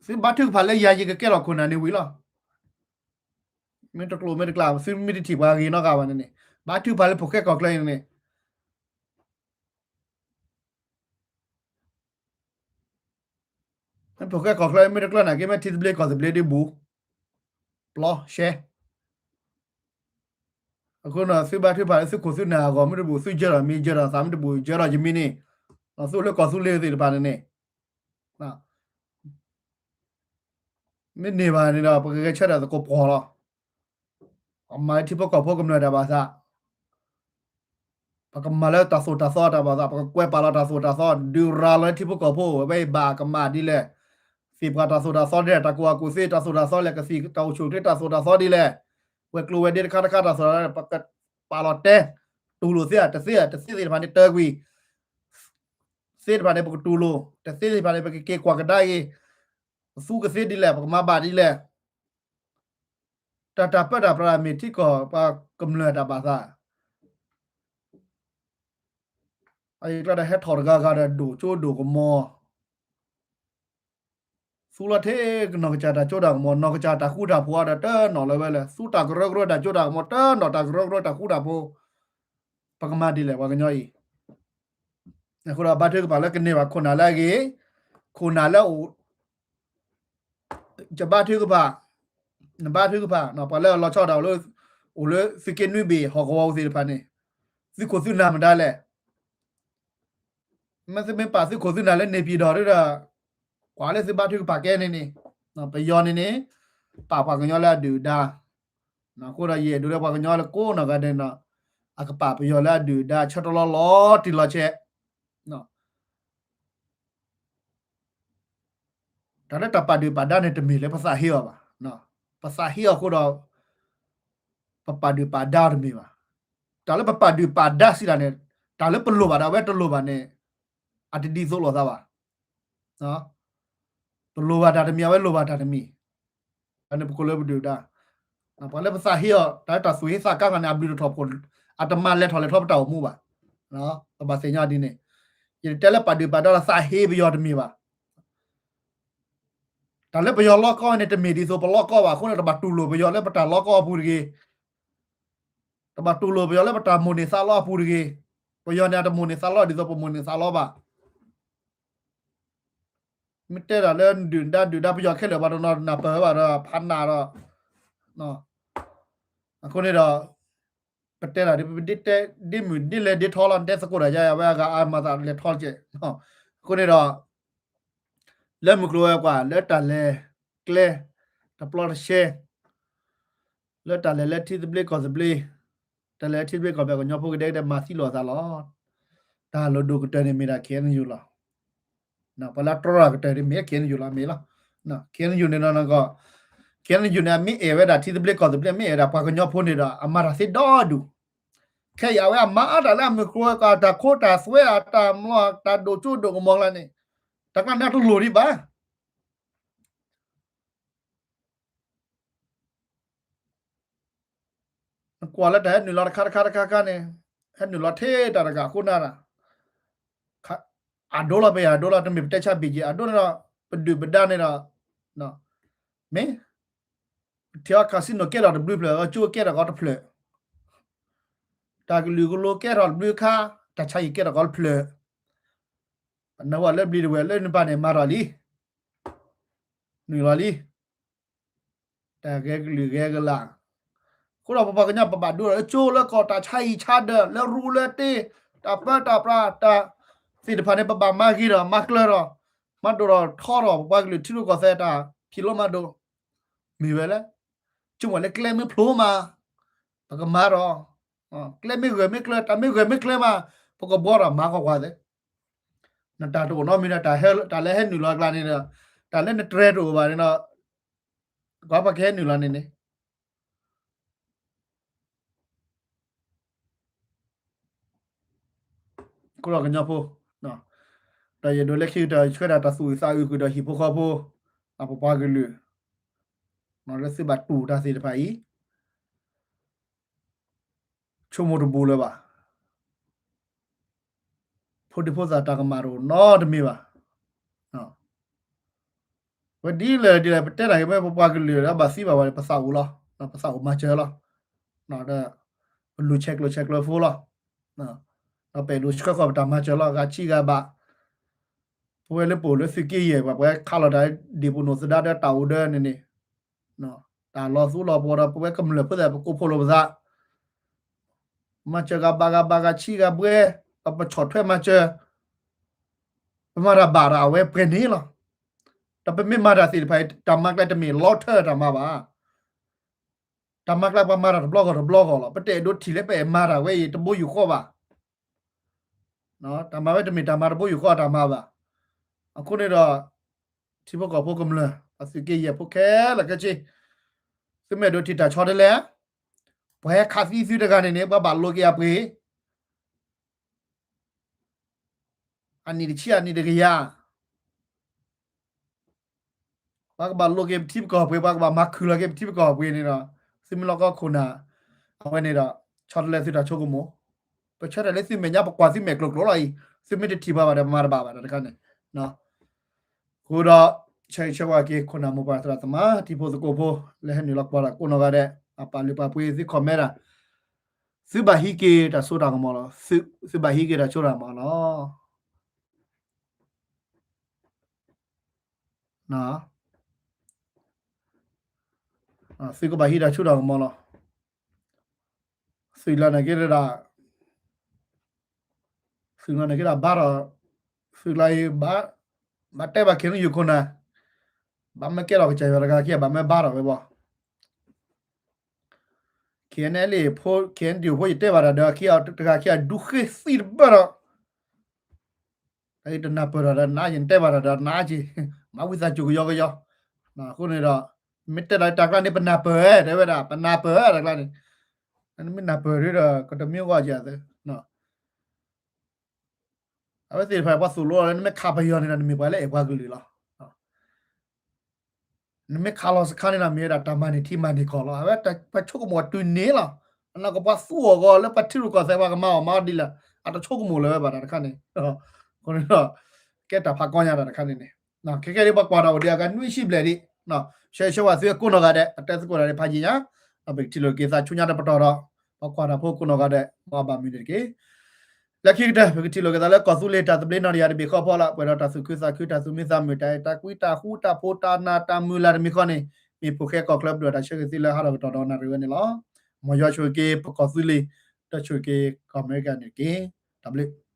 သုဘါထုကဖၣ်လၢယၤယကကဲထီၣ်ခိၣ်နၢ်န့ၣ်ဝံၤလီၤ. မ့ၢ်တကျိၤမ့ၢ်တကျါ သုမ့ၢ်တထံၣ်ပှၤဂ့ၤနီတဂၤဘၣ်န့ၣ်န့ၣ် ဘါထုကဖၣ်လၢဖိၣ်ဃဲကီၢ်ချၢအံၤန့ၣ်န့ၣ် မ့ၢ်ဖိၣ်ဃဲကီၢ်ချၢ မ့ၢ်တကျၢၢ်နာ်က့ မ့ၢ်ထံသဘျ့ကီၢ်သဘျ့ဒ်ဘူး ပျီရှဲ အဃိန့ၣ် သုဘါထုကဖၣ်လၢသုခိၣ်သုနၢ်အဂီၢ်မ့ၢ်တဘူး သုယၢၤထီၣ်မံၤ ယၢၤထီၣ်သးမ့ၢ်တဘူး ယၢၤထီၣ်ယမံၤန့ၣ် သုလၢကီၢ်သူလ့ၤသ့ၣ်တဖၣ်န့ၣ်န့ၣ် မ့ၢ်န့ၢ်ဘၣ်န့ၣ်ဒီး ပကဂဲၤဆၢထၢၣ်သကိးပှီၢ်လီၤ. ပမၤလၢထံဖိကီၢ်ဖိကမျၢၢ်တၢ်ဘၣ်သး ပကမၤလၢတၢ်သိၣ်တၢ်သီတၢ်ဘၣ်သး ပကကွဲးပာ်လီၤတၢ်သိၣ်တၢ်သီ ဒုးရၤလီၤလၢထံဖိကီၢ်ဖိ ဝဲအံၤဘၣ်ကမၣ်ဒ်လဲၣ်, သ့ၣ်ပှၤတၢ်သိၣ်တၢ်သီဒ်လဲၣ်, တၢ်ကူၣ်ဘၣ်ကူၣ်သ့တၢ်သိၣ်တၢ်သီလဲၣ်, ကသံၣ်တၢ်အိၣ်ဆူၣ်အိၣ်ချ့တၢ်သိၣ်တၢ်သီဒ်လဲၣ်, ဝဲၤကျိၤဝဲၤဒ့တခါတခါတၢ်သိၣ်တၢ်သီ ပကပာ်လီၤတဲ တူၢ်လိာ်သ့ဧါ တသ့ဧါ, တသ့သ့ၣ်တဖၣ်န့ၣ် တၢကွံာ် သ့တဖၣ်န့ၣ် ပကတူၢ်လိာ်, တသ့သ့ၣ်တဖၣ်န့ၣ် ပကက့ၤကွၢ်ကဒါက့ၤ, ပသူကသ့ဒ်လဲၣ်, ပကမၤဘၣ်ဒ်လဲၣ်, တၢ်တၢ်ပၢတၢ်ပြးမ့ၢ်ထံကီၢ်ပှၤကမျၢၢ်တၢ်ဘၣ်သး, အအံၤကျါဒီးဟဲထီၣ်တဂၤဂၤဒီး ဒိၣ်ကၠိဒိၣ်ကမီၤ သူလီၤထဲကနီၢ်ကစၢ်တၢ်စိတၢ်ကမီၤ နီၢ်ကစၢ်တၢ်ဃူတၢ်ဖိးဒီးတနီၣ်လၢၤဝဲလၢ သူတၢ်ကရၢကရိတၢ်စိတၢ်ကမီၤ တနီၣ်တၢ်ကရၢကရိတၢ်ဃူတၢ်ဖိး, ပကမၤဒ်လဲၣ် ပှၤကညီအံၤ, အဃိဒီးဘါထုကဖၣ်လၢကန့ၢ်ဘၣ်ခိၣ်နၢ်လၢအဂ့ၤ, ခိၣ်နၢ်လၢအအိၣ် ယဘါထုကဖၣ်, နဘါထုကဖၣ် ပှၤလၢအလီၤဆီဒၣ် အိၣ်လၢသုးက့နွံဘ့ၣ်ဟီၣ်ကဝီၤပူၤသ့ၣ်တဖၣ်န့ၣ်, သုခိၣ်သုနၢ်မတၤလဲၣ် မ့ၢ်သုမ့ၢ်ပာ်သုခိၣ်သုနၢ်လၢန့ၣ်ပံၤဒီးဒီး, ကွၢ်လၢသုဘါထုကဖၣ်ကဲန့ၣ်န့ၣ်, ပယီၤန့ၣ်န့ၣ်, ပာ်ပှၤကညီလၢအဒုၣ်အဒါ, အဃိဒီးယအဲၣ်ဒိးလၢပှၤကညီလၢကိးနီၢ်ဂၤဒဲးန့ၣ်, အကပာ်ပယီၤလၢအဒုၣ်အဒါ ဆၢတလီၢ်လီၤတံၢ်လီၤဆဲး တၢ်လၢတၢ်ပာ်ဒုၣ်ပာ်ဒါန့ၣ် တမ့ၢ်လၢပသးဟ့အီၤဘၣ်. ပသးဟ့အီၤအဃိဒီး ပပာ်ဒုၣ်ပာ်ဒါအီၤတမ့ၢ်ဘၣ်. တၢ်လၢပပာ်ဒုၣ်ပာ်ဒါစံးတၢ်န့ၣ် တၢ်လၢပလိၣ်ဘၣ်ဒီးအဝဲတလိၣ်ဘၣ်န့ၣ် အတဒ်သိးလိာ်သးဘၣ်. ပလိၣ်ဘၣ်တၢ်တမံၤ အဝဲလိၣ်ဘၣ်တၢ်တမံၤ, အန့ၣ်ပကိးလၢပဒုၣ်ဒါ, ပှၤလၢပသးဟ့အီၤ တၢ်လၢတၢ်သူၣ်ဟ့သးကါဂၤန့ၣ် အဘျုးတထီၣ်ဖိ, အတမၤလဲၤထီၣ်လဲၤထီပတၢ်အိၣ်မူဘၣ်. ပဘၣ်သ့ၣ်ညါဒ်န့ၣ်, ယတတဲလၢပာ်ဒုၣ်ပာ်ဒါဒီးသးဟ့ပယီၤတမ့ၢ်ဘၣ်. တၢ်လၢပယီၤလီကီန့ၣ် တမ့ၢ်ဒ်သိးပလီကီဘၣ်အဃိန့ၣ် တဘၣ်တူၢ်လိာ်ပယီၤလၢပတၢ်လီကီအပူၤတဂ့ၤ, တဘၣ်တူၢ်လိာ်ပယီၤလၢပတၢ်မိၣ်န့ၢ်သးလီအပူၤတဂ့ၤ. ပယီၤန့ၣ် အတမိၣ်န့ၢ်သးလီဒ်သိးပမိၣ်န့ၢ်သးလီဘၣ်. မ့ၢ်တဲဒၣ်လၢဒုၣ်ဒါဒုၣ်ဒါပယီၤခဲလၢာ် ပှၤတနီၤနၢ်ပၢၢ်ဘၣ်ဒီး ဖးနၢ်ဒီး, အဃိန့ၣ်ဒီး ပတဲဒၣ်ဒ် ဒ်မုၢ်ဒ်လဲၣ်ဒ်ထီလီၤ နတဲသကိးတၢ်ယါ အဝဲအဂၤအါမးသးလဲၤထီကဲး. အဃိန့ၣ်ဒီး လၢမုၢ်ကျိၤဝဲၤကွာ် လၢတၢ်လဲၤကျဲ တပျီတရှဲ လၢတၢ်လဲၤလၢထံသဘျ့ကီၢ်သဘျ့, တၢ်လဲၤလၢထံသဘျ့ကီၢ်သဘျ့ ကညီဖိကဒဲကဒဲမၤသံလိာ်အသးလီၤ. တၢ်လိၣ်ဒိၣ်ကတၢၢ်န့ၣ်မ့ၢ်ဒၣ် ခ့ၣ်အဲၣ်ယူၣ်လီၤ. ပှၤလၢတြီတၢ်ကတၢၢ်န့ၣ်မ့ၢ် ခ့ၣ်အဲၣ်ယူၣ်လီၤ မ့ၢ်လီၤ. ခ့ၣ်အဲၣ်ယူၣ်န့ၣ်ဒီး ခ့ၣ်အဲၣ်ယူၣ်န့ၣ် အမ့ၢ်အဲၣ်ဝဲဒၣ်ထံသဘျ့ကီၢ်သဘျ့ မ့ၢ်အဲၣ်ဝဲဒၣ်ပှၤကညီဖိန့ၣ်ဒီး အမၤတၢ်သ့ဒီဒူၣ်. ခဲအံၤအဝဲအမၤအါတၢ်လၢအမုၢ်ကျိၤဝဲၤကွာ် တၢ်ခိတၢ်သွဲ အတၢ်မျီ တၢ်ဒိၣ်ကၠိဒိၣ်ကမီၤကျါန့ၣ် တၢ်ကျါန့ၣ်အတလိၣ်ဒံးဘၣ်. နကွၢ်လၢတၢ်ဟဲနုာ်လီၤတခါတခါတခါခါန့ၣ်, ဟဲနုာ်လီၤထဲတၢ်တဂၤအဃိန့ၣ်ဒီး, အဒိလီၤ ပယၤအဒိလီၤ တမ့ၢ်ပတဲဆါဘ့ၣ်က့ၤ အဒိန့ၣ်ဒီး ပဒုၣ်ပဒါန့ၣ်ဒီး, မ့ၢ် ပထံၣ်အီၤcasinoကဲထီၣ်တဘျုးဖျၢၣ် အကၠိကဲထီၣ်ကီတဖျၢၣ်, တၢ်ကလုာ်ကလိကဲထီၣ်တဘျုးခါ, တၢ်ဆါဟံၣ်ကဲထီၣ်ကီတဖျၢၣ်, ပနၢ်ဟူလၢဘျံၤတဝဲၢ်လၢနပၢ်န့ၣ် မၤထီၣ်လံ, နုာ်လီၤလံ တၢ်ဂဲၤကလုာ်ဂဲၤကလး, အဃိဒီးပပှၤကညီပဘၣ်ဒိဒီးလၢကၠိလၢကီၢ် တၢ်ဆါဟံၣ်ဆါဒၢးလၢရူလၢတ့, တၢ်ပၢတၢ်ပြး တၢ်သ့ၣ်တဖၣ်န့ၣ် ပဘၣ်မၤဂ့ၤဒီးမၤကျၢၤဒီး, မၤဒိၣ်ထီၣ်ထီထီၣ် ပပှၤကလုာ်ထံရူၢ်ကီၢ်သဲးတၢ်ဖံးလိမၤဒိး, မ့ၢ်ဝဲလၢ ဆိကမိၣ်လၢကျဲမ့ၢ်ဖျိမး ပကမၤဒီး, ကျဲမ့ၢ်ဂၢၢ်မ့ၢ်ကျၢၤ တၢ်မ့ၢ်ဂၢၢ်မ့ၢ်ကျၢၤမး ပကဘှီဒီးမၤကွၢ်ကွၢ်သ့, နတၢ်တအိၣ်နီတမံၤဒီး တၢ်လၢဟဲနုာ်လီၤအကျါန့ၣ်ဒီး, တၢ်လၢနတြဲၤတအိၣ်ဘၣ်န့ၣ်ဒီး, ကွၢ်ပှၤကဟဲနုာ်လီၤန့ၣ်န့ၣ် ကညီဖိ, ဒီးယအဲၣ်ဒိးလၢခံကတၢၢ် ဆှၢဒၣ်တၢ်သူၣ်အုးသးအုးကွံာ်ဒီးဟံၣ်ဖိဃီဖိ, ပပှၤကလုာ်, လၢသုဘၣ်တူၢ်တၢ်သ့ၣ်တဖၣ်အံၤ, ဆိကမိၣ်တဘူးလၢၤဘၣ်. ဖိဒံဖိသၣ်တၢ်ကမၣ်တအိၣ်နီတမံၤဘၣ်. ဝဲဒ်လဲၣ်ဒ်လဲၣ် ပတဲတၢ်ဂ့ၢ်မ့ၢ်ပပှၤကလုာ်ဒီးဘၣ်သံဘၣ်ဝဲ ပသးအိၣ်လီၤ, ပသးအိၣ်မၤစၢၤလီၤ, ဒီးပလူၤဆဲးကျိးဆဲးကျၢဖိလီၤ, ဒီးပအဲၣ်ဒိးဆှၢဃီၤပတၢ်မၤစၢၤလီၤ, ဂၤဆံးဂၤဘၣ်, ပဝဲလၢပအိၣ်လၢသုးက့ယဲၢ် ပှၤပဝဲခးလီၤတၢ်ဒ့ၣ်ပူၤနိၣ်သဒါဒီးတၢ်အိၣ်ဒီးန့ၣ်န့ၣ် တၢ်လီၤသူလီၤပှီၤဒီး ပဝဲကမျၢၢ်ဖိသ့ၣ် ပကိးဖှိၣ်လိာ်ပသး, မၤစၢၤဂၤဘၣ်ဂၤဘၣ်ဂၤဆံးဂၤဘှဲ, ဒီးပဆီၣ်ထွဲမၤစၢၤ, ပမၤတၢ်ဘၣ်ဒီးအဝဲပှဲၤန့ၣ်လီၤ. ဒီးပမ့ၢ်မၤတၢ်သ့ၣ်တဖၣ်အံၤ တၢ်မၤကျဲတမ့ၢ်လီၤထၢတၢ်မၤဘၣ်. တၢ်မၤကျဲပှၤမၤတၢ်တဘျီဂီၢ်တဘျီဂီၢ်လီၤ. ပတအဲၣ်ဒိးထံၣ်လၢပအဲၣ်မၤတၢ်ဝဲအံၤ တဘိယူၢ်ဃီဘၣ်. တၢ်မၤဝဲတမ့ၢ်တၢ်မၤတဘိယူၢ်ဃီတၢ်မၤဘၣ်. အဃိန့ၣ်ဒီး ထံဖိကီၢ်ဖိကမျၢၢ် ပသုးက့ယဲၢ်ဖိခဲလၢာ်ခဲဆ့, သုမ့ၢ်အဲၣ်ဒိးထံၣ်တၢ်ဆီတလဲ, ပှၤဟဲခးသံသုတဂၤန့ၣ်န့ၣ် ပှၤဘၣ်လိးက့ၤအပှ့ၤ အနံၣ်တဆံ အနံၣ်တကယၤ, ပှၤကဘၣ်လိးက့ၤပထံပကီၢ်ပှ့ၤ, ပှၤကဘၣ်မၤခုၣ်လီၤက့ၤပထံပကီၢ်ပှ့ၤန့ၣ်ဒီး သုမ့ၢ်လီၤကီခိၣ်နၢ်, အဝဲန့ၣ်ဒီး ဆီတလဲသုတၢ်ဆိကမိၣ်, ပဆၢထၢၣ်လၢသုမဲာ်ညါ ပကွၢ်သုမဲာ်ကျိၤကျိၤလီၤအံၤ, သုမ့ၢ်တထံၣ်ဘၣ်ဘၣ်ဒီး ပမၤတဘၣ်ဘၣ်တၢ်တခါန့ၣ်, အဃိဒီး ဆၢဂ့ၤဆၢဝါက့ၤခိၣ်နၢ်မိၢ်ပၢ်သရၣ်သမါ ထံဖိသကိးဖိ လၢဟဲနုာ်လီၤကွၢ်တၢ်ကိးနီၢ်ဂၤဒဲး, အပာ်လုၢ်ပာ်ပှ့ၤသု comment တၢ်, သုဘၣ်ဟံးက့ၤတၢ်စိတၢ်ကမီၤလီၤ. သုဘၣ်ဟံးက့ၤတၢ်စိတၢ်ကမီၤလီၤ. သုကဘၣ်ဟံးတၢ်စိတၢ်ကမီၤလီၤ. သုးလၢန့ၣ်က့ၤဒၣ်, သုးလၢန့ၣ်က့ၤဒၣ်ဘါထီၣ်, သုးလၢအံၤ ဘၣ်တဲဘၣ် KNU ခိၣ်နၢ်, ဘၣ်မ့ၢ်ကဲထီၣ်ကစၢ်ယွၤတဂၤခံဂၤ ဘၣ်မ့ၢ်ဘါထီၣ်ဝဲဘၣ်. KNLA ဖိ KNDO ဖိ ယတဲဘၣ်တၢ်ဒီး ခံဂၤတဂၤခံဂၤ ဒူဃ့သံတဘၣ်ဒီး တနၢ်ပၢၢ်တၢ်ဒီးနအါက့ၤ, နတဲဘၣ်တၢ်ဒီးနအါက့ၤ, မၤဝံသးစူၤကယီကယီ. အဃိန့ၣ်ဒီး မ့ၢ်တဲတၢ်တၢ်ကျါန့ၣ် ပနၢ်ပၢၢ်, တဲဝဲဒၣ် ပနၢ်ပၢၢ်တၢ်ကျါန့ၣ်, နမ့ၢ်နၢ်ပၢၢ်ဒီး ကတမ့ၢ်ဂီၢ်က့ၤအသး. အဝဲသ့ၣ်တဖၣ်ပှၤသိၣ်လိလီၤလၢ နမ့ၢ်ခးပယီၤန့ၣ်ဒီး နမ့ၢ်ပှၤလၢအဲၣ်ပှၤကလုာ်လီၤ. နမ့ၢ်ခးလီၤစခါန့ၣ်ဒီး မ့ၢ်ဝဲဒၣ်တၢ်မၤန့ၢ်ထံမၤန့ၢ်ကီၢ်လီၤ. အဝဲပှၤဆိကမိၣ်အတုၤန့ၣ်လီၤ. အနီၢ်ကီၢ်ပှၤသူအီၤဂီၤလၢပှၤထံရူၢ်ကီၢ်သဲး ပှၤကမၤအီၣ်မၤအီဒ်လဲၣ်, အတဆိကမိၣ်လၢၤဝဲဘၣ်တၢ်တခါန့ၣ်. အဃိန့ၣ်ဒီး ကဲတၢ်ဖးကီညါတၢ်တခါန့ၣ်န့ၣ်, ခဲကဲဒ် ပှၤကွၢ်တၢ်အိၣ်ဒံးအဂၤနွံဆံဘျဲၣ်ဒံး, ဆၢဂ့ၤဆၢဝါသုအကိးနီၢ်ဂၤဒဲး, အတဲသကိးတၢ်ဒ်ဖးယံာ်ညါ, ဒီးပကထံၣ်လိာ်က့ၤသးဆူညါတပတီၢ်ဒီး ပှၤကွၢ်တၢ်ဖိကိးနီၢ်ဂၤဒဲး မ်အဘၣ်မုာ်န့ၣ်တက့ၢ်. လၢခံကတၢၢ် ပကထံၣ်လိာ်က့ၤသးလၢကီၢ်သူလ့ၤတၢ်သဘျ့နီၢ်တယၤတဘ့ၣ်ဃီဖီလာ်, ပှဲၤဒီးတၢ်သူၣ်ခုသးခု တၢ်သူၣ်မံသးမုာ် တၢ်အဲၣ်တၢ်ကွံ တၢ်ဃူတၢ်ဖိး တၢ်နးတၢ်မုာ်လၢတမံၤဃီန့ၣ်, မ့ၢ်ဖိၣ်ဃဲကီၢ်ချၢပဒိၣ်တၢ်ဆၢဂ့ၤသုလၢဟးထီၣ်ကတီၢ်ဒီးနၣ်ရံၣ်ဝဲန့ၣ်လီၤ. မ်ယွၤဆိၣ်ဂ့ၤက့ၤပကီၢ်သူလ့ၤ, ဒီးဆိၣ်ဂ့ၤက့ၤကီၢ်အမဲရကၤန့ၣ်တက့ၢ်. တၢ်ဘျုး